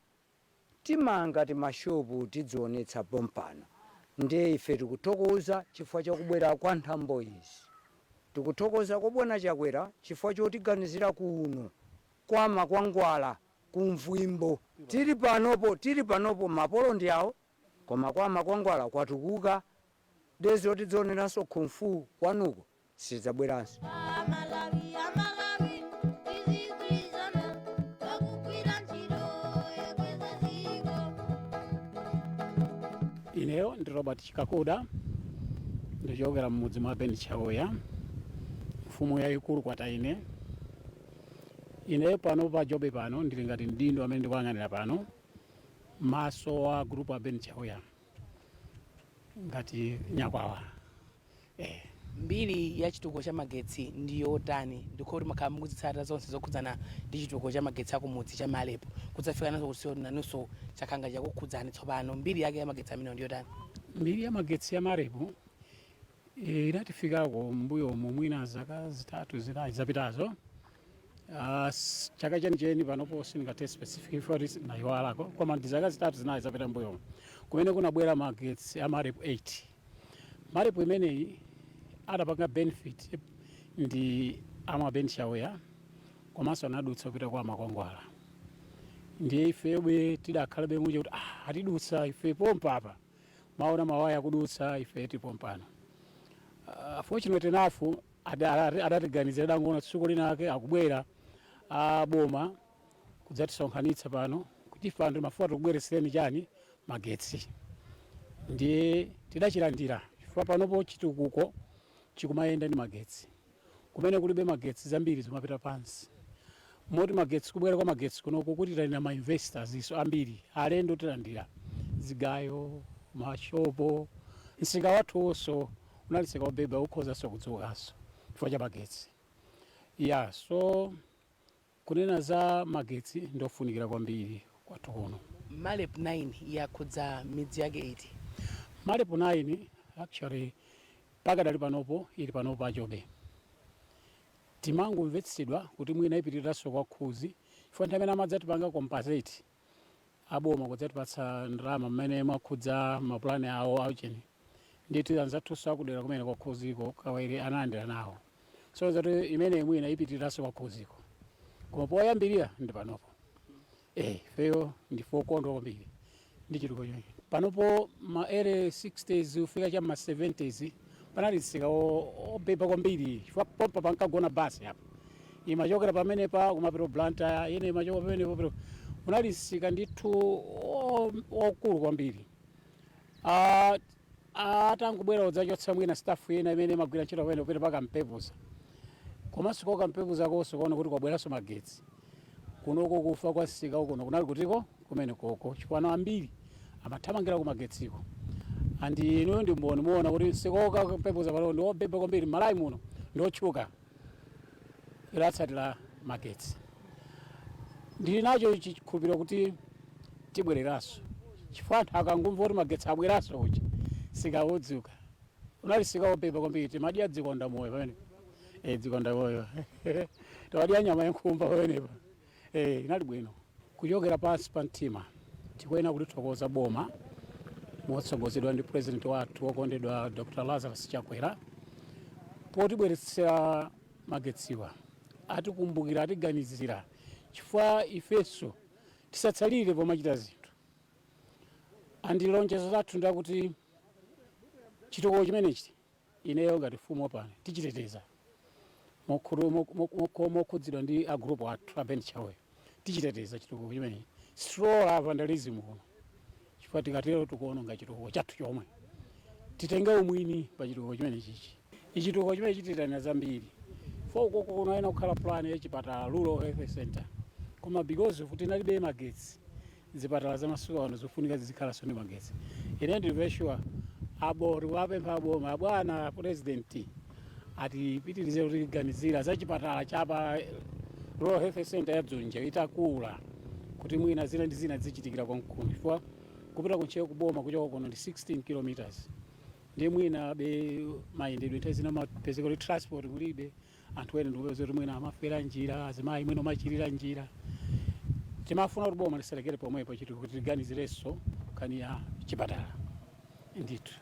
timanga timashopu tidzionetsa pompano. Ndiye ife tikuthokoza chifukwa chakubwera kwa nthambo izi, tikuthokoza kwa bwana Chakwera chifukwa chotiganizira kuno kwa Makwangwala kumvwimbo. Tili panopo mapolo ndi awo, koma kwa Makwangwala kwatukuka, dezo tidzioneranso kung fu kwanuko sidzabweranso. Amalawi, Amalawi, Ineyo ndi Robert Chikakuda, ndichokera mmudzi mwa Ben Chauya, mfumu yayikulu Kwataine. Ineyo pano pa job pano ndili ngati mdindo amene ndikuyang'anira pano maso wa group a Ben Chauya ngati nyakwawa. Mbiri ya chitukuko cha magetsi ndi yotani? Ndikuti makhala mukuzitsata zonse zokhudzana ndi chitukuko cha magetsi akumudzi cha MAREP, kudzafika nazo kusiyo nanunso chakhanga chakukhudzani tsopano. Mbiri yake ya magetsi amenewo ndi yotani? Mbiri ya magetsi ya MAREP inatifikako mbuyomu, mwina zaka 3, 4 zapitazo. Chaka chenicheni panopo sindingathe specific kuti nayiwalako, koma ndi zaka 3, 4 zapita mbuyomu kumene kunabwera magetsi a MAREP 8. MAREP imeneyi adapanga benefit ndi amwa Ben Chauya, komanso anadutsa kupita kwa Makwangwala. Ndiye ifebe tidakhalabe muja kuti atidutsa ife pompa apa, maona mawaya akudutsa, ife tipompano. Fortunate enough adatiganizira, adangoona tsiku linake akubwera aboma kudzatisonkhanitsa pano kuti ife anthu mafuta tikubweretsereni chani, magetsi. Ndiye tidachilandira chifukwa panopo chitukuko chikumayenda ndi magetsi. Kumene kulibe magetsi, zambiri zimapita pansi. Moti magetsi, kubwera kwa magetsi kunoko kuti tilandira ma investors iso ambiri, alendo tilandira, zigayo, mashopo. Msika wathuwonso unali msika wobeba, ukhozanso kudzukanso chifukwa cha magetsi ya. So kunena za magetsi, ndofunikira kwambiri kwathu kuno. MAREP 9 yakhudza midzi yake iti? MAREP 9 actually pakadali panopo ili panopo pachobe. Timangomvetsedwa kuti mwina ipitiriranso kwa Khuzi, chifukwa nthawi imene amadzatipanga compensate aboma kudzatipatsa ndalama mmene mwakhudza mapulani awo aucheni, ndithu anzathunso akudera kumene kwa Khuziko kawere analandira nawo. So zati imene mwina ipitiriranso kwa Khuziko, koma poyambirira ndi panopo. Ifeyo ndife okondwa kwambiri ndi chitukuko chonchi. Panopo ma early 60s kufika cha ma 70s panali msika obeba kwambiri, chifukwa pompa pankagona basi apa, imachokera pamenepa kumapita Blantyre, ine imachoka pamenepo unali msika ndithu wokulu kwambiri. Atangobwera kudzachotsa mwina staff ina imene imagwira ntchito pamene kupita pakampepuza, komanso kokampepuza konso kuona kuti kwabweranso magetsi kunoko, kufa kwa msika kuno kunali kutiko kumene koko, chifukwa ana ambiri amathamangira ku magetsiko. Andi inuyo ndi mboni, muona kuti msika wokampepuza pano ndi wobeba kwambiri Malawi muno, ndi otchuka, ilatsatira magetsi. Ndili nacho chikhulupiriro kuti tibwereranso, chifukwa anthu akangomva kuti magetsi abweranso uja sikawodzuka. Unali msika wobeba kwambiri, timadya dzikonda moyo pamene, dzikonda moyo, timadya nyama yankhumba pamenepo. Inali bwino. Kuchokera pansi pa mtima tikuyenera kutithokoza boma motsogozedwa ndi president wathu wokondedwa Dr Lazarus Chakwera potibweretsera magetsiwa. Atikumbukira, atiganizira, chifukwa ifenso tisatsalire pomachita zinthu. Andi lonjezo lathu ndakuti chitukuko chimenechi, ineyo ngati mfumu wapano, tichiteteza mokhudzidwa ndi a group athu a Ben Chauya. Tichiteteza chitukuko chimenechi, sitilola vandalism kuno, chifukwa tikatero tikuononga chitukuko chathu chomwe. Titenge umwini pa chitukuko chimene chichi. Ichitukuko chimene chititanira zambiri fo ukoko kunayenera kukhala plan ya chipatala, rural health center, koma because of kuti inalibe magetsi, zipatala za masiku ano zikufunika zizikhalanso ndi magetsi. Ine ndili very sure abo tikuwapempha aboma, abwana president atipitirize kutiganizira za chipatala chapa rural health center ya Dzunje itakula, kuti mwina zina ndi zina zichitikira konkuno, chifukwa kupita kuntcheu kuboma kuchoka kuno ndi 16 kilometers. Ndi mwina be mayendedwe nthawi zina mapezeka kuti transport kulibe, anthu ena ndikupeza kuti mwina amafera njira, azimayi mwina amachirira njira. Timafuna kuti boma lisalekere pomwepo chiti kuti tiganizirenso nkhani ya chipatala ndithu.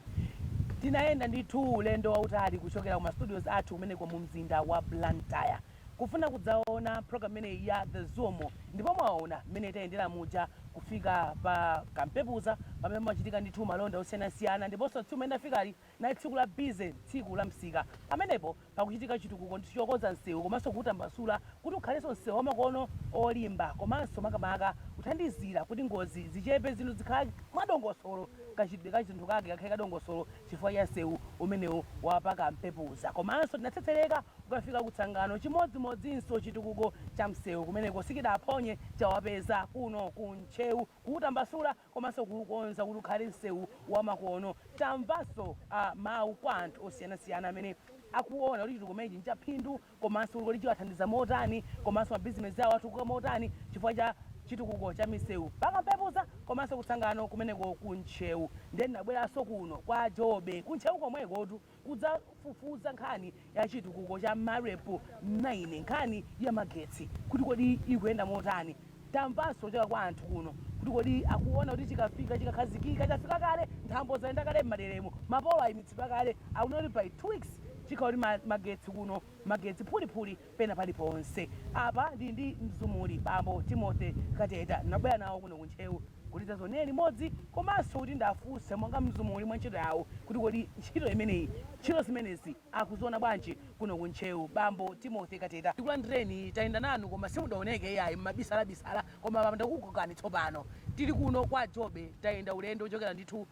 Tinayenda ndithu ulendo wautali kuchokera ku ma studios athu kumeneko mu mzinda wa Blantyre. Kufuna kudzaona program imeneyi ya The Zoom, ndipo mwaona mmene tayendera muja kufika pa Kampepuza pamene pamachitika ndithu malonda osiyanasiyana, ndiponso tsiku limene ndafikali nali tsiku la busy, tsiku la msika. Pamenepo pakuchitika chitukuko ndithu chokonza msewu komanso kuwutambasula kuti ukhalenso msewu wamakono olimba, komanso makamaka kuthandizira kuti ngozi zichepe, zinthu zikhale mwadongosolo, kachitidwe ka zinthu kake kakhale kadongosolo chifukwa cha msewu umenewu wa pa Kampepuza. Komanso tinatsetsereka kukafika kutsangano, chimodzimodzinso chitukuko cha msewu kumeneko sikidaphonye, chawapeza kuno ku Ntcheu, kuwutambasula komanso kuwukonza kuti ukhale msewu wamakono. Tamvanso mawu kwa anthu osiyanasiyana amene akuona kuti chitukuko chimenechi nchaphindu, komanso kuti chiwathandiza motani, komanso mabizinesi awo atukuka motani chifukwa cha chitukuko cha misewu paKampepuza komanso kutsangano kumeneko ku Ntcheu. Ndiye ndinabweranso kuno kwa Jobe ku Ntcheu komwekotu kudzafufuza nkhani ya chitukuko cha MAREP 9, nkhani ya magetsi, kuti kodi ikuyenda motani. Tamvanso kuchoka kwa anthu kuno kuti kodi akuona kuti chikafika, chikakhazikika, chafika kale, nthambo zayenda kale m'maderemo, mapolo ayimitsidwa kale, akuona kuti by 2 weeks chikhala kuti magetsi kuno, magetsi phulipuli pena paliponse. Apa ndili ndi mzumuli bambo Timothy Kateta. Ndinabwera nawo kuno kuntcheu kuti tazionere limodzi, komanso kuti ndafunse monga mzumuli mwa ntchito yawo kuti kodi ntchito imeneyi, ntchito zimenezi akuziona bwanji kuno kuntcheu. Bambo Timothy Kateta, tikulandireni. Tayenda nanu koma simudaoneke iyayi, mmabisalabisala, koma apa ndakukokani. Tsopano tili kuno kwa Jobe, tayenda ulendo ochokera ndithu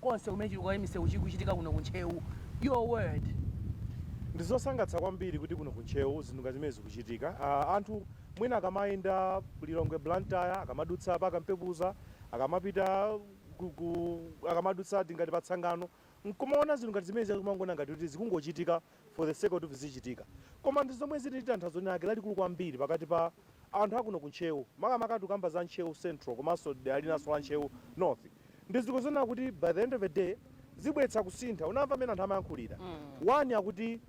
konse kumene chitukuko cha misewu chikuchitika kuno kuntcheu. Your word. Ndizosangalatsa kwambiri kuti kuno kuntcheu zinthu ngati zimene zikuchitika. Anthu mwina akamayenda Lilongwe, Blantyre, akamadutsa pa Kampepuza, akamapita akamadutsa tingati patsangano, nkumaona zinthu ngati zimene, kumangoona ngati kuti zikungochitika for the sake of zichitika, koma ndi zomwe zili ndi tanthauzo lake lalikulu kwambiri pakati pa anthu akuno kuntcheu, makamaka tikamba za Ntcheu Central komanso dera linanso la Ntcheu North. Ndi zikuzoona kuti by the end of the day zibweretsa kusintha. Unamva amene anthu amayankhulira. One, akuti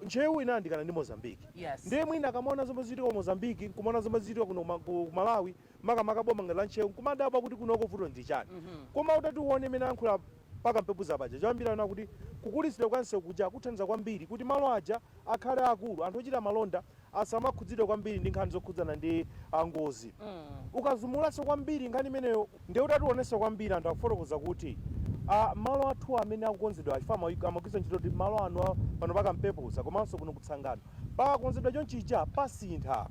Ntcheu inayandikana ndi Mozambique. Ndiye mwina akamaona zomwe zichitika ku Mozambique, nkumaona zomwe zichitika kuno ku Malawi, makamaka boma ngati la Ntcheu, nkumadabwa kuti kunoko vuto ndi chani. Koma utati uone imene ayankhula pakampepuza paja, choyambira ana kuti kukulitsidwa kwa msewu kuja kuthandiza kwambiri kuti malo aja akhale akulu, anthu ochita malonda asamakhudzidwe kwambiri ndi nkhani zokhudzana ndi ngozi. Ukazumulanso kwambiri nkhani imeneyo, ndiye utati uonenso kwambiri, anthu akufotokoza kuti malo athu amene akukonzedwa, chifukwa amagwiritsa ntchito kuti malo anu pano pakampepuza komanso kuno kutsangano pakakonzedwa chonchija pasintha.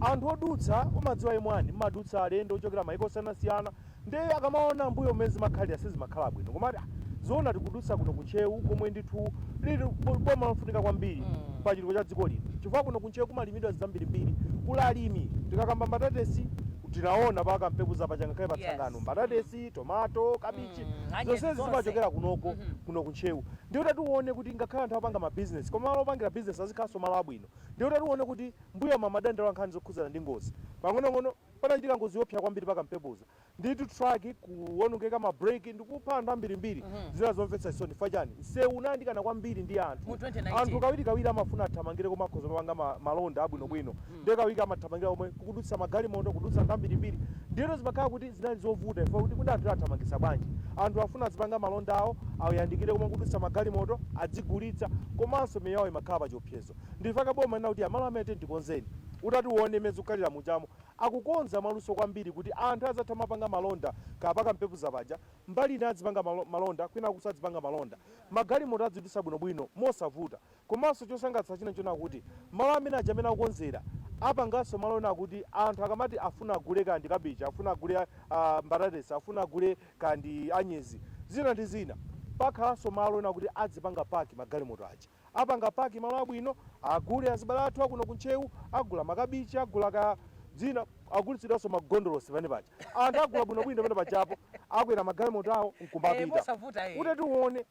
Anthu odutsa, umadziwa imwani mmadutsa alendo ochokera maiko osiyanasiyana, ndiye akamaona mbuyo mmene zimakhalira, sizimakhala bwino, komati zoona tikudutsa kuno kuntcheu komwe ndithu lili boma lofunika kwambiri pa chitukuko cha dziko lino, chifukwa kuno kuntcheu kumalimidwa zambirimbiri, kuli alimi. Tikakamba mbatatesi, tinaona pakampepuza paja ngakhale patsangano, mbatatesi, tomato, kabichi, onions, zonsezi zonse. Zimachokera kunoko, kuno kuntcheu. Ndiye kuti tione kuti ngakhale anthu apanga mabizinesi, koma malo opangira bizinesi azikhalanso malo abwino. Ndiye kuti tione kuti mbuyo mamadandaulo nkhani zokhudzana ndi ngozi, pang'onong'ono panachitika ngozi yoopsa kwambiri pakampepuza nditu, truck kuwonongeka ma brake ndikupha anthu ambirimbiri. Zina zomvetsa chisoni. Chifukwa chani? Msewu unayandikana kwambiri ndi anthu. Mu 2019. Anthu kawirikawiri amafuna athamangire komwe akhoza kupanga malonda abwinobwino, ndiye kawiri amathamangira komwe kukudutsa magalimoto, kudutsa anthu ambirimbiri. Ndiyeno zimakhala kuti zinali zovuta chifukwa kuti kuti anthu athamangitsa bwanji? Anthu afuna azipanga malonda awo, ayandikire komwe kudutsa magalimoto, adzigulitsa, komanso miyoyo yawo imakhala pa chiopsezo. Ndifaka boma lina kuti amalo amene tikonzeni. Utati uone imene zikukhalira muchamo, akukonza mwaluso kwambiri kuti anthu azatha mapanga malonda kapa kampepuza paja, mbali ina adzipanga malonda, kwina kusadzipanga malonda, magalimoto adzidutsa bwinobwino mosavuta. Komanso chosangalatsa china chona kuti malo amene aja amene akukonzera, apanganso malo ena akuti anthu akamati afuna agule kandi kabichi, afuna agule mbatatesi, afuna agule kandi anyezi, zina ndi zina, pakhalanso malo ena kuti adzipanga park magalimoto aja, apanga park malo abwino, agule azibale athu akuno kuntcheu, agula makabichi, agula ka dzina, agulitsidwanso magondolosi pamene paja, anthu agula bwinobwino pamene pajapo, akwera magalimoto awo nkumapita. Mosavuta. Utati uone,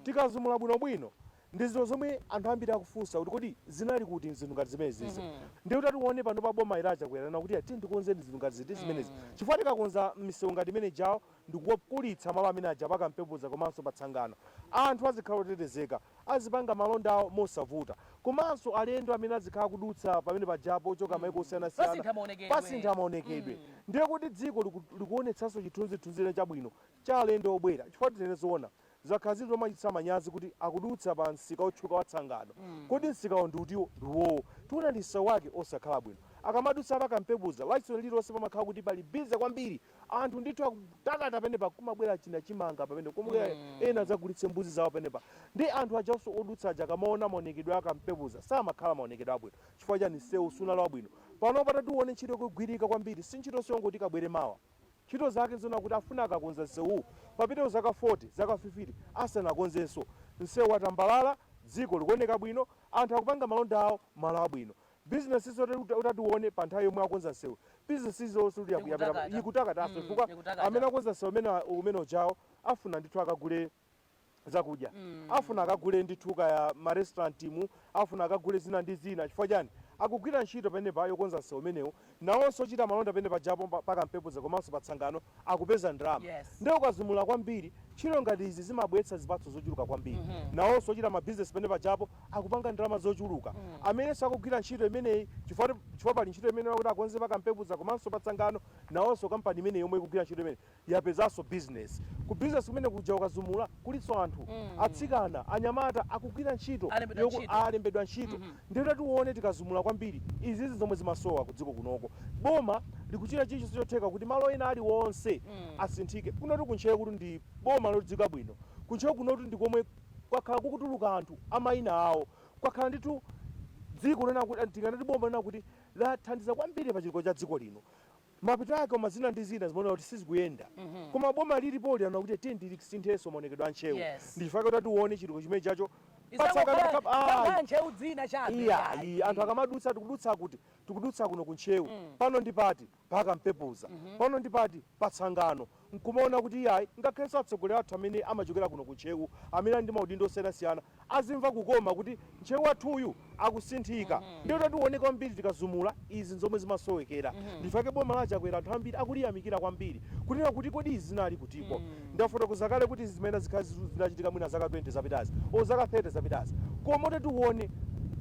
tikazumula bwinobwino, ndi zinthu zomwe anthu ambiri akufunsa kuti kodi zinali kuti zinthu ngati zimenezi? Ndiye utati uone pano pa boma ila Chakwera kuti ati ndikonzeni zinthu ngati ziti zimenezi, chifukwa tikakonza misewu ngati imene jawo ndikukulitsa malo amene aja pakampepuza komanso patsangano, anthu azikhala otetezeka, azipanga malonda awo mosavuta, komanso alendo amene azikhala kudutsa pamene pajapo ochoka maiko osiyanasiyana. Pasintha maonekedwe. Pasintha maonekedwe. Ndiye kuti dziko likuonetsanso chithunzithunzi chabwino cha alendo obwera, chifukwa tinene zoona, Zakhala zili zomachititsa manyazi kuti akudutsa pa msika otchuka wa Tsangano. Kodi msikawo ndi utiwo? Ndi uwowo. Tiona ndi msewu wake osakhala bwino. Akamadutsa pa Kampepuza, Lachisanu lililonse pamakhala kuti pali busy kwambiri. Anthu ndithu akutakata penepa, kumabwera china chimanga pamene, kumabwera ena adzagulitse mbuzi zawo penepa. Ndi anthu ajanso odutsa aja akamaona maonekedwe a Kampepuza samakhala maonekedwe abwino. Chifukwa chani? Msewu sunali wabwino. Panopa tatione ntchito ikugwirika kwambiri, si ntchitonso yongoti ikabwere mawa. Ntchito zake nzonena kuti afuna akakonza msewuwu papitepo zaka 40, zaka 50 asanakonzenso. Msewu watambalala, dziko likuoneka bwino, anthu akupanga malonda awo malo abwino. Bizinesiso utati uone pa nthawi yomwe akonza msewu, bizinesiso sikuti yapita Ikutakata. Ikutakatanso chifukwa ikutakata. Amene akonza msewu umene ujawo afuna ndithu akagule zakudya, afuna akagule ndithu kaya ma restaurant mu, afuna akagule zina ndi zina. Chifukwa chani? Akugwira ntchito penepa yokonza msewu umenewu, nawonso ochita malonda pene pajapo pa Kampepuza komanso pa Tsangano akupeza ndalama. Ndiye ukazumula kwambiri, ntchito ngati izi zimabweretsa zipatso zochuluka kwambiri. Nawonso ochita mabizinesi pene pajapo akupanga ndalama zochuluka. Amenenso akugwira ntchito imeneyi, chifukwa pali ntchito imene akuti akonze pa Kampepuza komanso pa Tsangano, nawonso kampani imeneyi yomwe ikugwira ntchito imeneyi yapezanso business. Ku business kumene kuja ukazumula kulinso anthu, atsikana, anyamata akugwira ntchito. Alembedwa ntchito. Alembedwa ntchito. Ndiye kuti tione tikazumula kwambiri, izizi zomwe zimasowa ku dziko kunoko. Boma likuchita chilichonse chotheka kuti malo ena aliwonse asinthike. Kunotu ku Ntcheu kuti ndi boma lodziwika bwino. Ku Ntcheu kunotu ndi komwe kwakhala kukutuluka anthu amayina awo. Kwakhala ndithu dziko lena kuti tinganati boma lena kuti lathandiza kwambiri pa chitukuko cha dziko lino. Mapeto ake koma zina ndi zina zimaoneka kuti sizikuyenda. Koma boma lilipo linaona kuti tiye tilisinthenso maonekedwe a Ntcheu. Ndi chifukwa chake tione chitukuko chimene chacho Isangokhala kukhala Ntcheu dzina chabe. Iyayi, anthu akamadutsa, tikudutsa kuti? Tikudutsa kuno ku Ntcheu. Pano ndi pati? Pa Kampepuza. Pano ndi pati? Pa Tsangano. Nkumaona kuti iyayi, ngakhalenso atsogoleri athu amene amachokera kuno ku Ntcheu, amene ali ndi maudindo osiyanasiyana, azimva kukoma kuti Ntcheu wathuyu akusinthika. Ndiye kuti tione kwambiri tikazumula, izi nzomwe zimasowekera. Ndichifukwa chake boma la Chakwera anthu ambiri akuliyamikira kwambiri, kunena kuti kodi izi zinali kutiko? Ndafotokoza kale kuti izi zimayenera zikhale zinachitika mwina zaka 20 zapitazi or zaka 30 zapitazi, koma kuti tione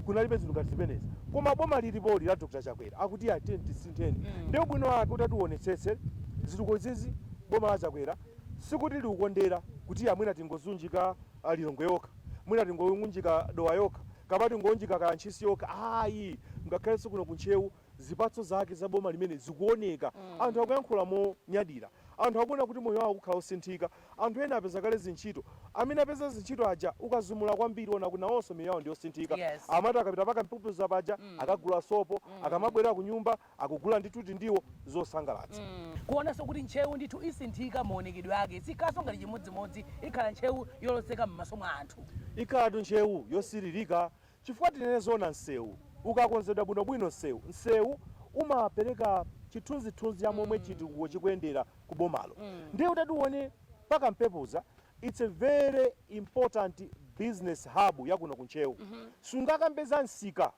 kunalibe zinthu ngati zimenezi. Koma boma lilipoli la Dr Chakwera akuti iyayi, tiyeni tisintheni. Ndiye ubwino wake kuti tionetsetse zitukuko izizi, boma la Chakwera sikuti likukondera kuti iya, mwina tingozunjika Lilongwe yokha, mwina tingounjika Dowa yokha, kapena tingounjika kaya Ntchisi yokha, ayi. Ngakhalenso kuno ku Ntcheu zipatso zake za boma limene zikuoneka. Anthu akuyankhula monyadira, anthu akuona kuti moyo wawo ukukhala osinthika, anthu ena apeza kale zintchito. Amene apeza zintchito aja, ukazumula kwambiri ona kuti nawonso miyoyo yawo ndiyosinthika. Amati akapita pa Kampepuza paja akagula sopo, akamabwera ku nyumba akugula ndithu tindiwo zosangalatsa. Kuonanso kuti Ntcheu ndithu isinthika maonekedwe ake, sikhalanso ngati chimodzimodzi, ikhala Ntcheu yolozeka m'maso mwa anthu. Ikhalatu Ntcheu yosiririka chifukwa tinene zoona, msewu ukakonzedwa bwinobwino, msewu umapereka chithunzithunzi cha momwe chitukuko chikuyendera ku bomalo. Ndiye kuti tione pa Kampepuza, it's a very important business hub yakuno ku Ntcheu. Sungakambe za msika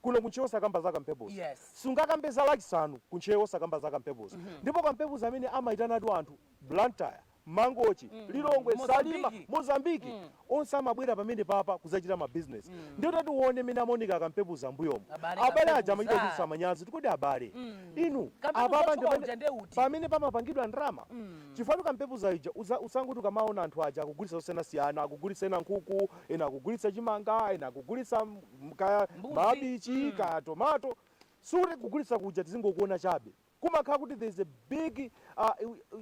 kuno ku Ntcheu osakamba za Kampepuza. Sungakambe za Lachisanu ku Ntcheu osakamba za Kampepuza. Ndipo Kampepuza amene amayitanatu anthu Blantyre, Mangochi, Lilongwe, Salima, Mozambiki. Mozambiki, onse amabwera pamene papa kudzachita ma business. Ndiye kuti tione mmene amaoneka Kampepuza mbuyomo, Abale, abale aja Kampepuza. amachita kuchititsa manyazi. Tikodi abale inu, Kampepuza apapa ndi otchuka uja ndiye uti? Pamene pamapangidwa ndalama, chifukwa Kampepuza ija usanguti ukamaona anthu aja akugulitsa zosiyanasiyana, akugulitsa ena nkhuku, ena akugulitsa chimanga, ena akugulitsa kaya Mbuzi. mabichi, kaya tomato, sikuti kugulitsa kuja tizingokuona chabe. Kumakhala kuti there is a big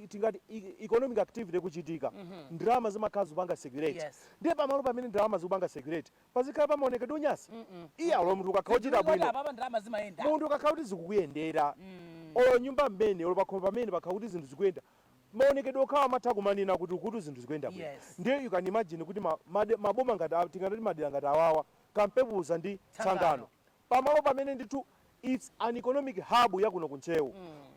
tingati economic activity kuchitika. Ndalama zimakhala zikupanga circulate. Ndiye pamalo pamene ndalama zikupanga circulate pazikhala pamaonekedwe onyasa? Iya, olo munthu ukakhala uchita Zidziwika kuti bwino, apapa ndalama zimayenda. Munthu ukakhala kuti zikukuyendera, olo nyumba mmene, olo pakhomo pamene pakhala kuti zinthu zikuyenda, maonekedwe okhawo amatha kumanena kuti ukuti zinthu zikuyenda bwino. Ndiye you can imagine kuti maboma ngati tingati madera ngati awawa, Kampepuza ndi Tsangano, Tsangano, pamalo pamene ndithu it's an economic hub yakuno ku Ntcheu,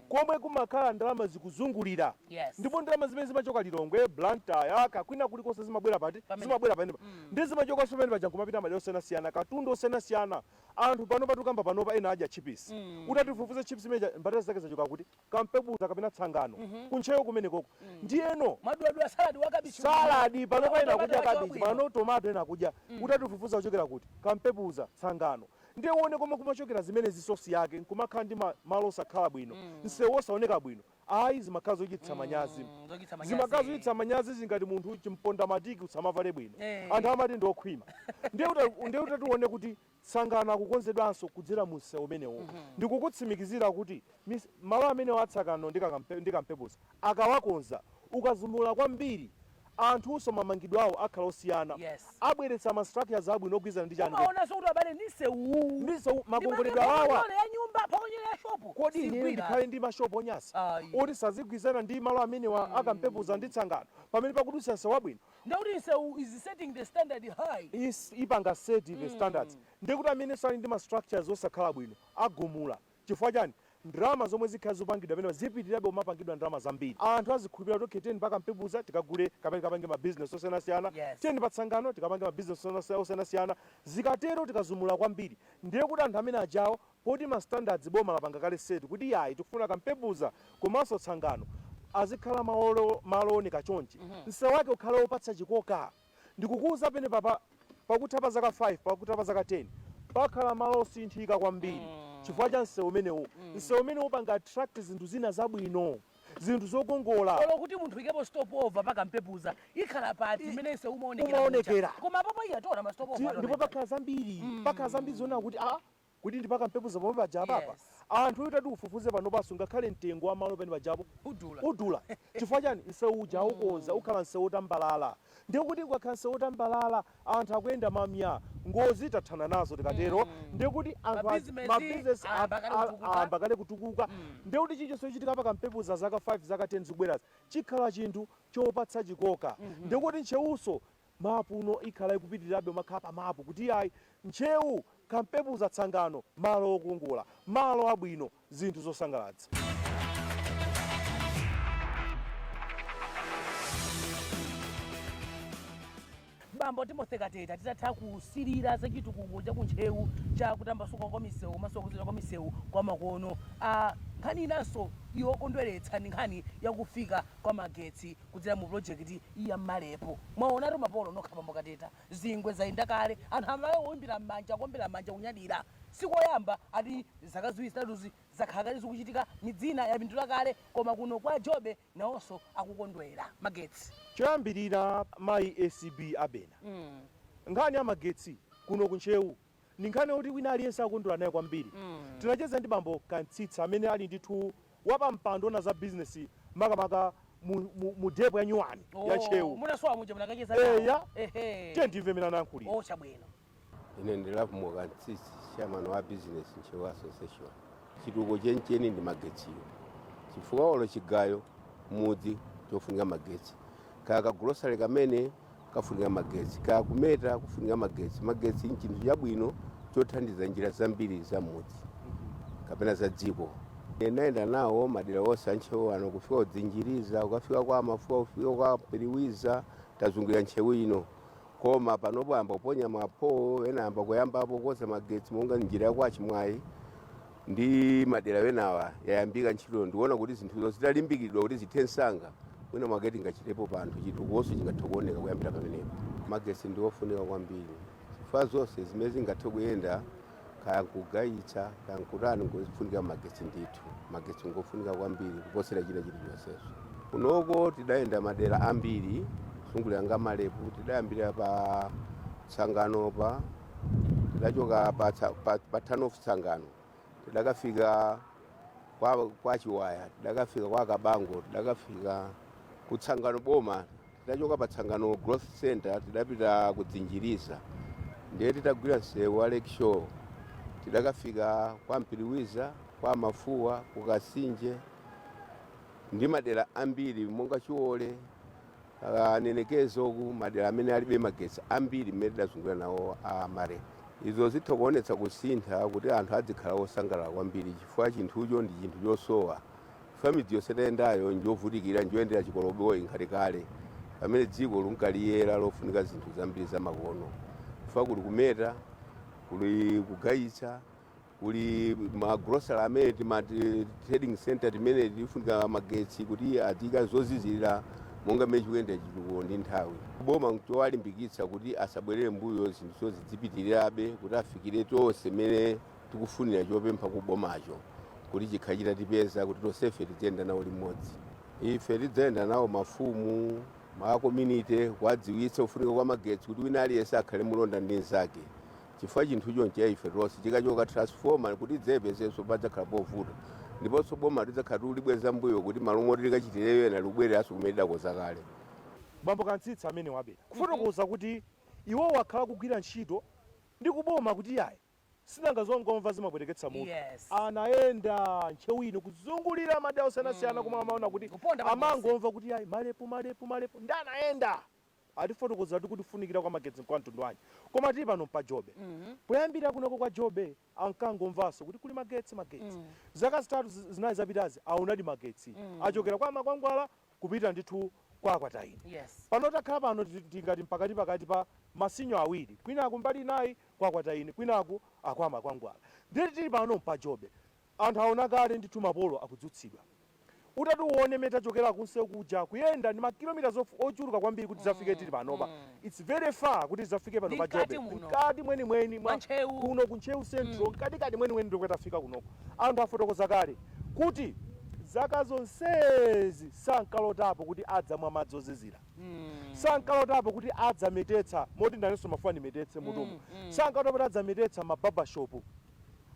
komwe kumakhala ndalama zikuzungulira, ndipo ndalama zimene zimachoka Lilongwe, Blantyre, kakwina kulikonse zimabwera pati? Pamene. Zimabwera pamenepa. Ndi zimachokanso pamene paja nkumapita madera osiyanasiyana, katundu osiyanasiyana. Anthu panopa, tikukamba panopa, ena adya chips. Utatifufuze chips imene mbatata zake zachoka kuti? Kampepuza kapena Tsangano, ku Ntcheu kumenekoko. Ndiyeno Mwadwadwa saladi wa kabichi. Saladi panopa ena Tomato akudya wake kabichi wabwino. pano, tomato ena akudya, utatifufuza kuchokera kuti? Kampepuza, Tsangano. Ndiye uone komwe kumachokera zimene source yake, nkumakhala ndi malo osakhala bwino, msewu osaoneka bwino. Ayi, zimakhala zochititsa manyazi. Zochititsa manyazi. Zimakhala zochititsa manyazi zingati munthu chimponda matiki usamavale bwino. Anthu amati ndi okhwima. Ndiye utatione kuti Tsangano akukonzedwanso kudzera mu msewu umenewo, ndikukutsimikizira kuti malo amenewo aTsangano ndi Kampepuza akawakonza, ukazumula kwambiri, anthunso mamangidwe awo akhala osiyana. Abweretsa ma structures abwino ogwirizana ndi chani? Umaonanso kuti abale ndi msewu. Ndi msewu, makongoledwe awawa. Ya nyumba, phokonyere ya shopu. Kodi ine Sigwira. ndikhale ndi mashopu onyasa Ayi. oti sazigwirizana ndi malo amenewa aKampepuza ndi Tsangano, pamene pakudutsa msewu wabwino? Ndakuti msewu is setting the standard high. Ipanga set the standards. Ndikuti amene sali ndi ma structures osakhala bwino agumula. Chifukwa chani? Ndalama zomwe zikhala zopangidwa pamene zipitirirabe umapangidwa ndalama zambiri, anthu azikhulupirira kuti okay, tiyeni paKampepuza tikagule kapena tikapange ma business osiyanasiyana, tiyeni paTsangano tikapange ma business osiyanasiyana. Zikatero tikazumula kwambiri, ndiye kuti anthu amene ajawo, poti ma standards boma lapanga kale set kuti yayi, tikufuna Kampepuza komanso Tsangano azikhala malo oneka chonchi, msewu wake ukhale wopatsa chikoka, ndikukuwuza pene papa, pakutha pa zaka 5, pakutha pa zaka 10, pakhala malo osinthika kwambiri chifukwa cha msewu umenewu. Msewu umenewu upanga attract zinthu zina zabwino, zinthu zokongola. Olo kuti munthu ikepo stopover paKampepuza, ikhala pati imene msewu umaonekera Umaonekera. muja. Koma apapo iya tiona ma stopover. Ndipo pakhala zambiri zoona kuti a kuti ndi paKampepuza pomwe paja apapa. Anthu utati ufufuze pano paso, ngakhale mtengo wa malo pene pajapo udula. Udula. Chifukwa chani? Msewu uja aukonza, ukhala msewu otambalala. Ndiye kuti ukakhala msewu otambalala, anthu akuyenda mamya, ngozi tathana nazo. Tikatero ndiye kuti anthu Mabizinesi mabizinesi ayamba kale kutukuka. Ayamba kale kutukuka. Ndiye kuti chilichonse chochitika paKampepuza zaka 5, zaka 10 zikubwerazi chikhala chinthu chopatsa chikoka. Ndiye kuti Ntchewuso mapuno ikhala ikupitirirabe umakhala pa mapu kuti ayi, Ntchewu, Kampepuza, Tsangano, malo okongola, malo abwino, zinthu zosangalatsa. Bambo Timothy Kateta, titatha kusirira za chitukuko cha kuNtchewu cha kutambasuka kwa misewu komanso kukonzedwa kwa misewu kwa makono, nkhani inanso yokondweretsa ndi nkhani yakufika kwa magetsi kudzera mu project ya Malepo. Mwaonatu mapolo nokha, bambo Kateta, zingwe zayenda kale, anthu amaye oyimbira m'manja, kuombera m'manja, kunyadira. Sikoyamba ati zaka 2 zitatuzi zakhala kale zikuchitika, midzina yapindula kale, koma kuno kwa Jobe nawonso akukondwera magetsi. Choyambirira, mayi ACB Abena, nkhani ya magetsi kuno kuNtchewu ndi nkhani yoti wina aliyense akondwera naye kwambiri. Tinacheza ndi bambo Kantsitsa amene ali ndithu wapampando ona za bizinesi, makamaka mu depo ya nyuwani ya Ntchewu. Munasowa muja munakacheza Eya. nawo. Ehe. Tiye ndimve mene anayankhulira. Oh, chabwino. Ine ndi Lovemore Kantsitsi, chairman wa business Ntchewu Association. Chitukuko chenicheni ndi magetsiyo, chifukwa olo chigayo mudzi chofunika magetsi, kaya kagulosale kamene kafunika magetsi, kaya kumeta kufunika magetsi. Magetsi ni chinthu chabwino chothandiza njira zambiri za mudzi kapena za dziko. Ndinayenda nawo madera onse aNtchewu ano, kufika kudzinjiriza, kukafika kwa Mafuwa, kufika kwa Piriwiza, tazungulira Ntchewu ino. Koma panopo ayamba kuponya mapowo ena, ayamba kuyambapo kukonza magetsi monga njira ya kwa Chimwayi ndi madera enawa yayambika ntchito. Ndikuona kuti zinthuzo zitalimbikiridwa kuti zithe msanga, mwina mwake tingachitepo panthu, chitukukonso chingathe kuoneka kuyambira pamenepo. Magetsi ndi ofunika kwambiri chifukwa zonse zimene zingathe kuyenda, kaya nkugayitsa, kaya nkutani, ngofunika magetsi ndithu. Magetsi ngofunika kwambiri kuposera china chilichonseso. Kunoko tidayenda madera ambiri kuzungulira nga Malepu. Tidayambira pa Tsanganopa, tidachoka pa turn-off Tsangano, tidakafika kwa Chiwaya, tidakafika kwa Kabango, tidakafika ku Tsangano boma, tidachoka pa Tsangano Growth Center tidapita kudzinjiriza. Ndiye titagwira msewu wa Lake Shore tidakafika kwa Mpiriwiza, kwa Mafuwa, ku Kasinje ndi madera ambiri monga Chiwole, Nenekezo, ku madera amene alibe magetsi ambiri mmene tidazungulira nawo a Malepu. Izo zitha kuonetsa kusintha kuti anthu adzikhala osangalala kwambiri, chifukwa chinthucho ndi chinthu chosowa, chifukwa midzi yonse tayendayo njovutikira, njoyendera chikoloboyi nkhati kale, pamene dziko lunkaliyera lofunika zinthu zambiri zamakono, chifukwa kuli kumeta, kuli kugayitsa, kuli magrosary amene timati trading center timene tifunika magetsi kuti adzika zozizirira. Monga mmene chikuyenda chitukuko ndi nthawi, boma chowalimbikitsa kuti asabwerere mbuyo, zinthu zidzipitirirabe kuti afikire tonse mmene tikufunira. Chopempha ku bomacho kuti chikhala chitatipeza kuti tonsefe tidziyenda nawo limodzi. Ife tidzayenda nawo mafumu, ma community, kuwadziwitsa kufunika kwa magetsi, kuti wina aliyense akhale mulonda ndi mnzake, chifukwa chinthucho ncha ife tonse. Chikachoka transformer, kuti idzepezenso padzakhala povuta, ndiponso boma lidzakhala tikulibweza mbuyo kuti malo moti likachitireyo ena likubwereranso kumene lidakoza kale. Bambo Kantsitsa amene wabera kufotokoza kuti iwo wakhala kugwira ntchito ndi kuboma kuti yayi, sinanga zongomva zimabwereketsa mutu. Anayenda Ntcheu ino kuzungulira madera osiyanasiyana komwe amaona kuti Kuponda pamodzi. Amangomva kuti yayi, malepo, malepo, malepo, ndi anayenda atifotokozera kuti kufunikira kwa magetsi kwa mtundu wanji. Koma tili pano pa Jobe. Poyambira kunoko kwa Jobe ankangomvanso kuti kuli magetsi, magetsi. Zaka 3 zinayi zapitazi aonadi magetsi achokera kwa Makwangwala kupita ndithu kwa Akwataine. Pano takhala pano tingati mpakati pakati pa masinyo awiri, kwinaku mbali inayi kwa Akwataine, kwinaku akwa Makwangwala. Ndiye tili pano pa Jobe, anthu aona kale ndithu mapolo akudzutsidwa. Utati uone mene tachokera kunsewu kuja, kuyenda ndi makilomita ochuluka kwambiri kuti zafike tili panopa, it's very far kuti zafike pano Ndi pa mkati Jobe. muno. Mkati mwenimweni mwa Mwa Ntcheu. Kuno ku Ntcheu Central, mkatikati mwenimweni ndikuti tafika kunoko. Anthu afotokoza kale kuti zaka zonsezi sankalotapo kuti adzamwa madzi ozizira, sankalotapo kuti adzametetsa, moti ndanenso mafuwa ndimetetse mutumu, sankalotapo kuti adzametetsa ma barbershop,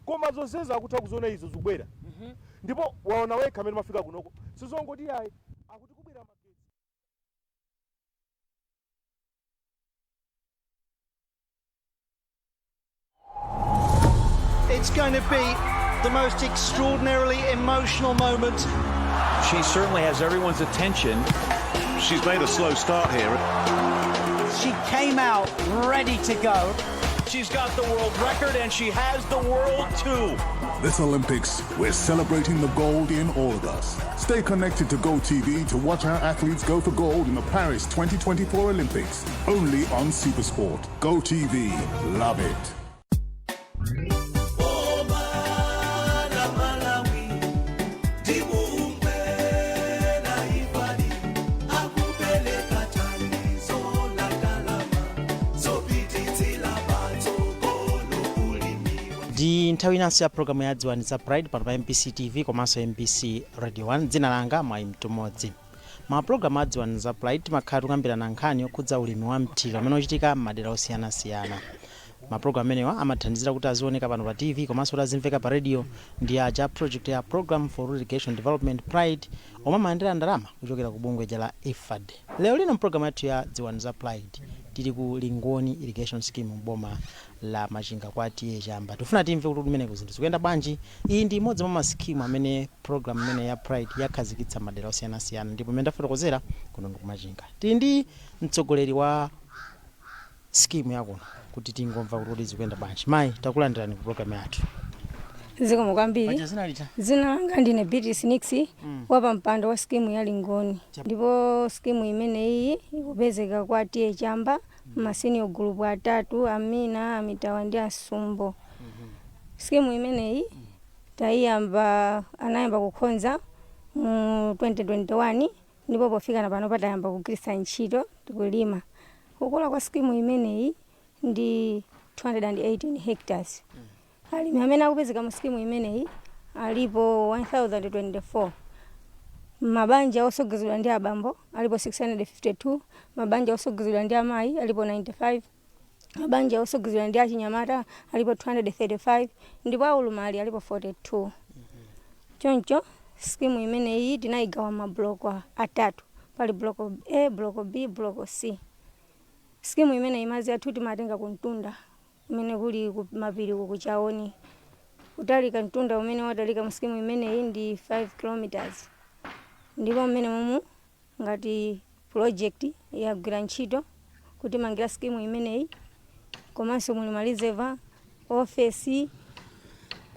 koma zonsezi akutha kuziona izo zikubwera. Ndipo waona wekha amene mafika kunoko, sizongoti yayi, akuti kubwera magetsi. It's going to be the most extraordinarily emotional moment. She certainly has everyone's attention. She's made a slow start here. She came out ready to go. She's got the world record and she has the world too. This Olympics, we're celebrating the gold in all of us. Stay connected to GOtv to watch our athletes go for gold in the Paris 2024 Olympics. Only on Supersport. GOtv. Love it. Boma la Malawi ndibungwe la IFAD akupeleka thandizo la ndalama zopititsila patsogolo ulimi. Ndi nthawi inanso ya programu ya Dziwani za Pride pano pa MBC TV komanso MBC Radio 1. Dzina langa Mwayi Mtumodzi. Mapulogalamu a Dziwani za Pride timakhala tikukambirana nkhani yokhudza ulimi wa mthirira amene uchitika m'madera osiyanasiyana. Mapulogalamu amenewa amathandizira kuti azioneka pano pa TV komanso kuti azimveka pa radio ndi aja project ya Program for Irrigation Development, PRIDE, omwe amayendera ndalama kuchokera ku bungwe la IFAD. Lero lino mpulogalamu yathu ya Dziwani za Pride tili ku Lingoni Irrigation Scheme mboma la Machinga kwa T/A Chamba. Tifuna timve kuti kumeneko zinthu zikuyenda bwanji. Iyi ndi imodzi mwa masikimu amene program imene ya PRIDE yakhazikitsa madera osiyanasiyana, ndipo imene ndafotokozera kuno ndi kumachinga. Tili ndi mtsogoleri wa skimu yakuno kuti tingomva kuti kodi zikuyenda bwanji. Mayi, takulandirani ku program yathu. Zikomo kwambiri. Paja zina lija? Dzina langa ndine Beatrice Nix, wapampando wa skimu ya Lingoni. Ndipo skimu imeneyi ikupezeka kwa T/A Chamba, ma senior group atatu: Amina, Amitawa ndi Asumbo. Skimu imeneyi tayiyamba, anayamba kukonza mu 2021, ndipo pofika pano patayamba kugwiritsa ntchito, tikulima. Kukula kwa skimu imeneyi ndi 218 hectares. Alimi amene akupezeka mu skimu imeneyi alipo 1024. Mabanja osogozedwa ndi abambo alipo 652, mabanja osogozedwa ndi amayi alipo 95, mabanja osogozedwa ndi achinyamata alipo 235, ndipo aulumali alipo 42. Choncho skimu imeneyi tinayigawa mabuloko atatu. Pali block A, block B, block C. Skimu imeneyi madzi athu timatenga kumtunda kumene kuli ku mapiri kuchaoni. Kutalika, mtunda umene watalika mu skimu imeneyi ndi 5 kilometers, ndipo mmene mumu ngati project yagwira ntchito kutimangira skimu imeneyi, komanso muli ma reservoir, ofesi,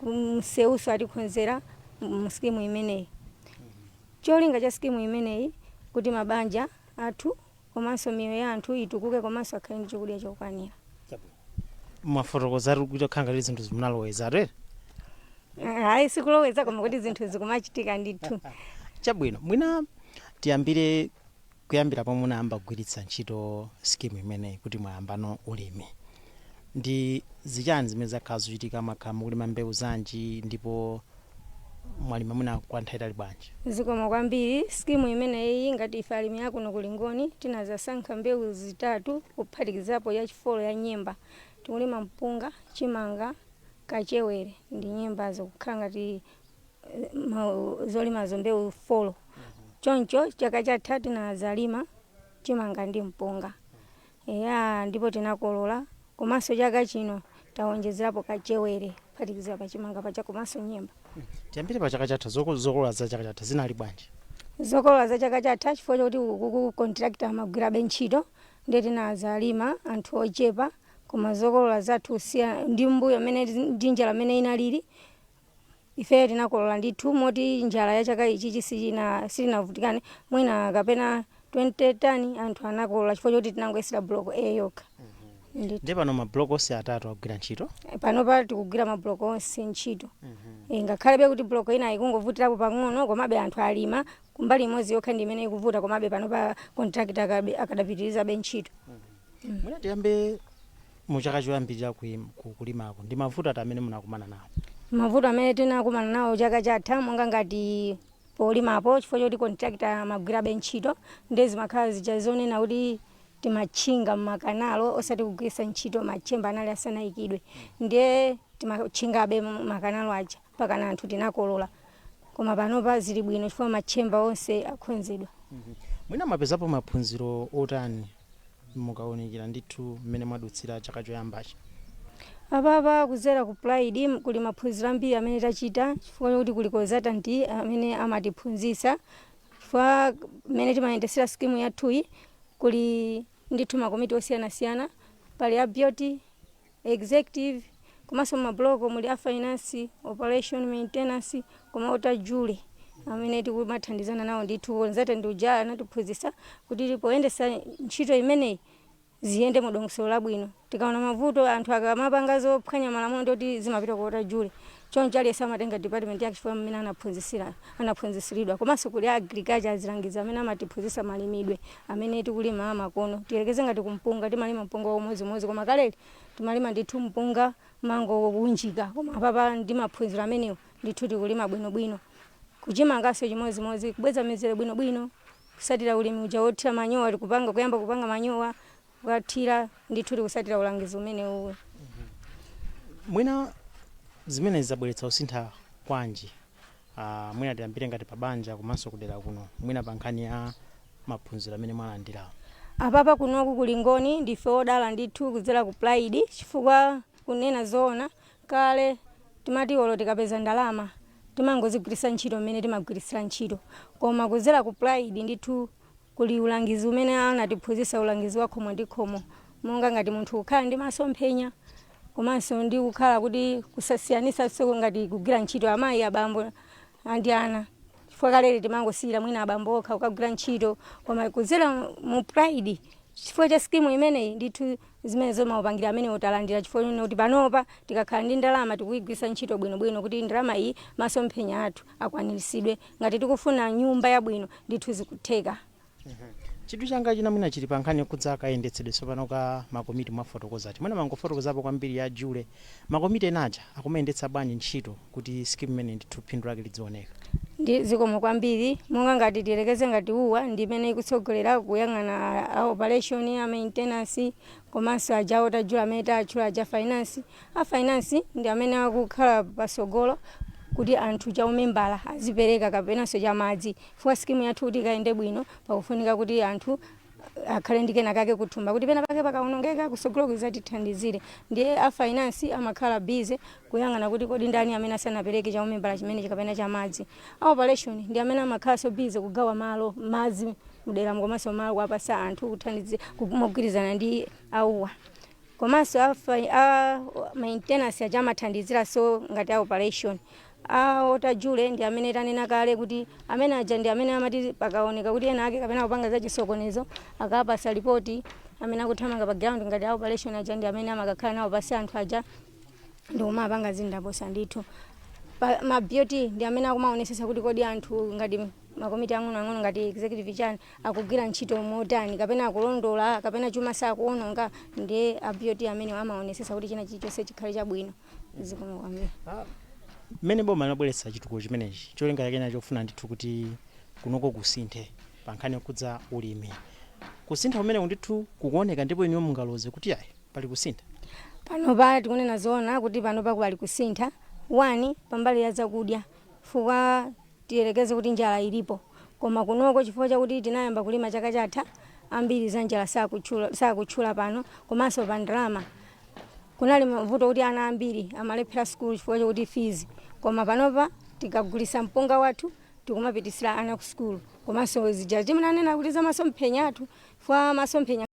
msewuso atikonzera mu skimu imeneyi. Cholinga cha skimu imeneyi kuti mabanja athu komanso miyoyo ya anthu itukuke, komanso akhale ndi chakudya chokwanira. Mwafotokoza kuti kukhala ngati zinthu zimunaloweza ere? Hayi, sikuloweza, koma kuti zinthu zikumachitika ndithu. Chabwino, mwina tiyambire Kuyambira pomwe munayamba kugwiritsa ntchito skimu imeneyi kuti mwayambano ulimi, ndi zichani zimene zakhala zochitika? Makhala mukulima mbewu zanji ndipo mwalima mwina kwa nthawi itali bwanji? Zikomo kwambiri. Skimu imeneyi, ngati ife alimi akuno kulingoni, tinazasankha mbewu zitatu kuphatikizapo yachifolo ya nyemba. Tikulima mpunga, chimanga, kachewere ndi nyembazo, kukhala ngati zolimazo mbewu 4. Choncho chaka chatha tinazalima chimanga ndi mpunga, eya, ndipo tinakolola. Komanso chaka chino tawonjezerapo kachewere kuphatikizira pa chimanga pacha komanso nyemba. Tiyambire pa chaka chatha. Zokolola za chaka chatha zinali bwanji? Zokolola za chaka chatha, chifukwa chokuti uku contractor amagwirabe ntchito, ndiye tinazalima anthu ochepa, koma zokolola zathu siya ndi mbuyo mene ndi njala mene inalili, ife tinakolola ndithu, moti njala ya chaka ichichi sitinavutikane. Mwina kapena 20 tani anthu anakolola, chifukwa choti tinangoyesera block A yokha ndithu. Ndiye pano mabloko onse atatu akugwira ntchito? Panopa tikugwira mabloko onse ntchito. Ngakhalebe kuti bloko ina ikungovutirapo pang'ono, komabe anthu alima kumbali imodzi yokha ndi imene ikuvuta, komabe panopa contractor akadapitirizabe ntchito. Mwina tiyambe mu chaka choyambirira kulimako, ndi mavuto ati amene munakumana nawo? Mavuto amene tinakumana nawo chaka chatha, monga ngati polimapo, chifukwa choti contractor amagwirabe ntchito, ndiye zimakhala zija zonena kuti timatchinga mmakanalo osati kugwiritsa ntchito machemba, anali asanayikidwe, ndiye timatchingabe makanalo aja pakana anthu tinakolola. Koma panopa zili bwino chifukwa machemba onse akonzedwa. Mwina mwapezapo maphunziro otani mukawunikira ndithu mmene mwadutsira chaka choyambachi? Apapa kuzera ku Pride kuli maphunziro ambiri amene tachita, chifukwa chokuti kuli consultant amene amatiphunzitsa. Chifukwa mmene timayendesera skimu yathuyi, kuli ndithu makomiti osiyanasiyana. Pali a BOT, executive, komanso mabloko muli a finance, operation, maintenance, koma otajule amene tikumathandizana nawo ndithu. Consultant uja anatiphunzitsa kuti poyendesa ntchito imeneyi ziyende mu dongosolo labwino, tikaona mavuto, anthu akamapanga zophwanya malamulo, ndoti zimapita kuota jule. Choncho aliyense amatenga department yake chifukwa mmene anaphunzisiridwa. Komanso kuli agriculture, azilangizi amene amatiphunzitsa malimidwe amene tikulima amakono. Tiyelekeze ngati kumpunga, timalima mpunga umodzimodzi, koma kaleli timalima ndithu mpunga mango kuunjika, koma apapa ndi maphunziro amenewo ndithu tikulima bwinobwino. Kuchimanganso chimodzimodzi, kubweza mizere bwinobwino, kusatira ulimi uja wothira manyowa, tikupanga kuyamba kupanga manyowa kukathira, ndithu tikusatira ulangizi umenewu. Mwina zimene zabweretsa kusintha kwanji, mwina tiyambire ngati pa banja komanso kudera kuno, mwina pa nkhani ya maphunziro amene mwalandirawo? Apapa kunoku kulingoni ndife odala ndithu kudzera ku Pride, chifukwa kunena zoona, kale timati olo tikapeza ndalama timangozigwiritsa ntchito mmene timagwiritsira ntchito, koma kudzera ku Pride ndithu kuli ulangizi umene anatiphunzitsa, ulangizi wa khomo ndi khomo, monga ngati munthu kukhala ndi masomphenya, komanso ndi kukhala kuti kusasiyanisanso ngati kugwira ntchito amayi, abambo ndi ana, chifukwa kalere timangosiyira mwina abambo okha kukagwira ntchito. Koma kudzera mu Pride, chifukwa cha skimu imeneyi ndithu, zimene zomaupangira amene utalandira, chifukwa chonena kuti panopa tikakhala ndi ndalama tikuyigwiritsa ntchito bwinobwino, kuti ndalama iyi masomphenya athu akwaniritsidwe. Ngati tikufuna nyumba yabwino, ndithu zikutheka. Chidwi changa china mwina chili pa nkhani yokhudza kayendetsedwe tsopano ka makomiti. Mwafotokoza ati mwina mangofotokozapo kwambiri ya jule, makomiti enaja akumayendetsa bwanji ntchito kuti skimu imene ndithu phindu lake lidzioneka? Ndi zikomo kwambiri. Monga ngati tiyelekeze ngati uwa ndi imene ikutsogolera kuyang'ana a operation, a maintenance, komanso aja otajula amene tatchula aja, finance. A finance ndi amene akukhala pasogolo kuti anthu chaumembala azipereka kapenanso chamadzi, chifukwa skimu yathu kuti ikayende bwino pakufunika kuti anthu akhale ndi kena kake kuthumba, kuti pena pake pakaonongeka kusogolo kuzatithandizire. Ndiye a finance amakhala busy kuyang'ana kuti kodi ndani amene asanapereke chaumembala chimenechi kapena chamadzi. A operation ndi amene amakhalanso busy kugawa malo madzi mudera, komanso malo kuwapasa anthu kuthandizira mogwirizana ndi auwa. Komanso a maintenance aja amathandiziranso ngati a operation. A otajule ndi amene tanena kale kuti amene aja ndi amene amati pakaoneka kuti ena ake kapena kupanga za chisokonezo, akapasa ripoti amene akuthamanga pa ground. Ngati a operation aja ndi amene amakakhala nawo pasi anthu aja ndi kumapanga zindaposa ndithu. Ma BOT ndi amene akumaonesesa kuti kodi anthu ngati Makomiti ang'onoang'ono ngati executive chani akugwira ntchito motani, kapena akulondola, kapena chuma sakuononga. Ndiye a BOT amene amaonesesa kuti china chilichonse chikhale chabwino. Zikomo kwambiri. Mmene boma linabweretsa chitukuko chimenechi, cholinga chake chofuna ndithu kuti kunoko kusinthe pa nkhani yokhudza ulimi, kusintha kumene ndithu kukuoneka, ndipo inuyo mungaloze kuti ayi, pali kusintha? Panopa tikunena zoona kuti panopa pali kusintha. One, pambali ya zakudya, chifukwa tiyerekeze kuti njala ilipo, koma kunoko chifukwa chakuti tinayamba kulima chaka chatha, ambiri za njala sakutchula pano. Komanso pa ndalama, kunali mavuto kuti ana ambiri amalephera sukulu chifukwa chakuti fees, koma panopa tikagulisa mpunga wathu tikumapitisira ana ku sukulu. Komanso zija timanena kuti za masomphenya athu, chifukwa masomphenya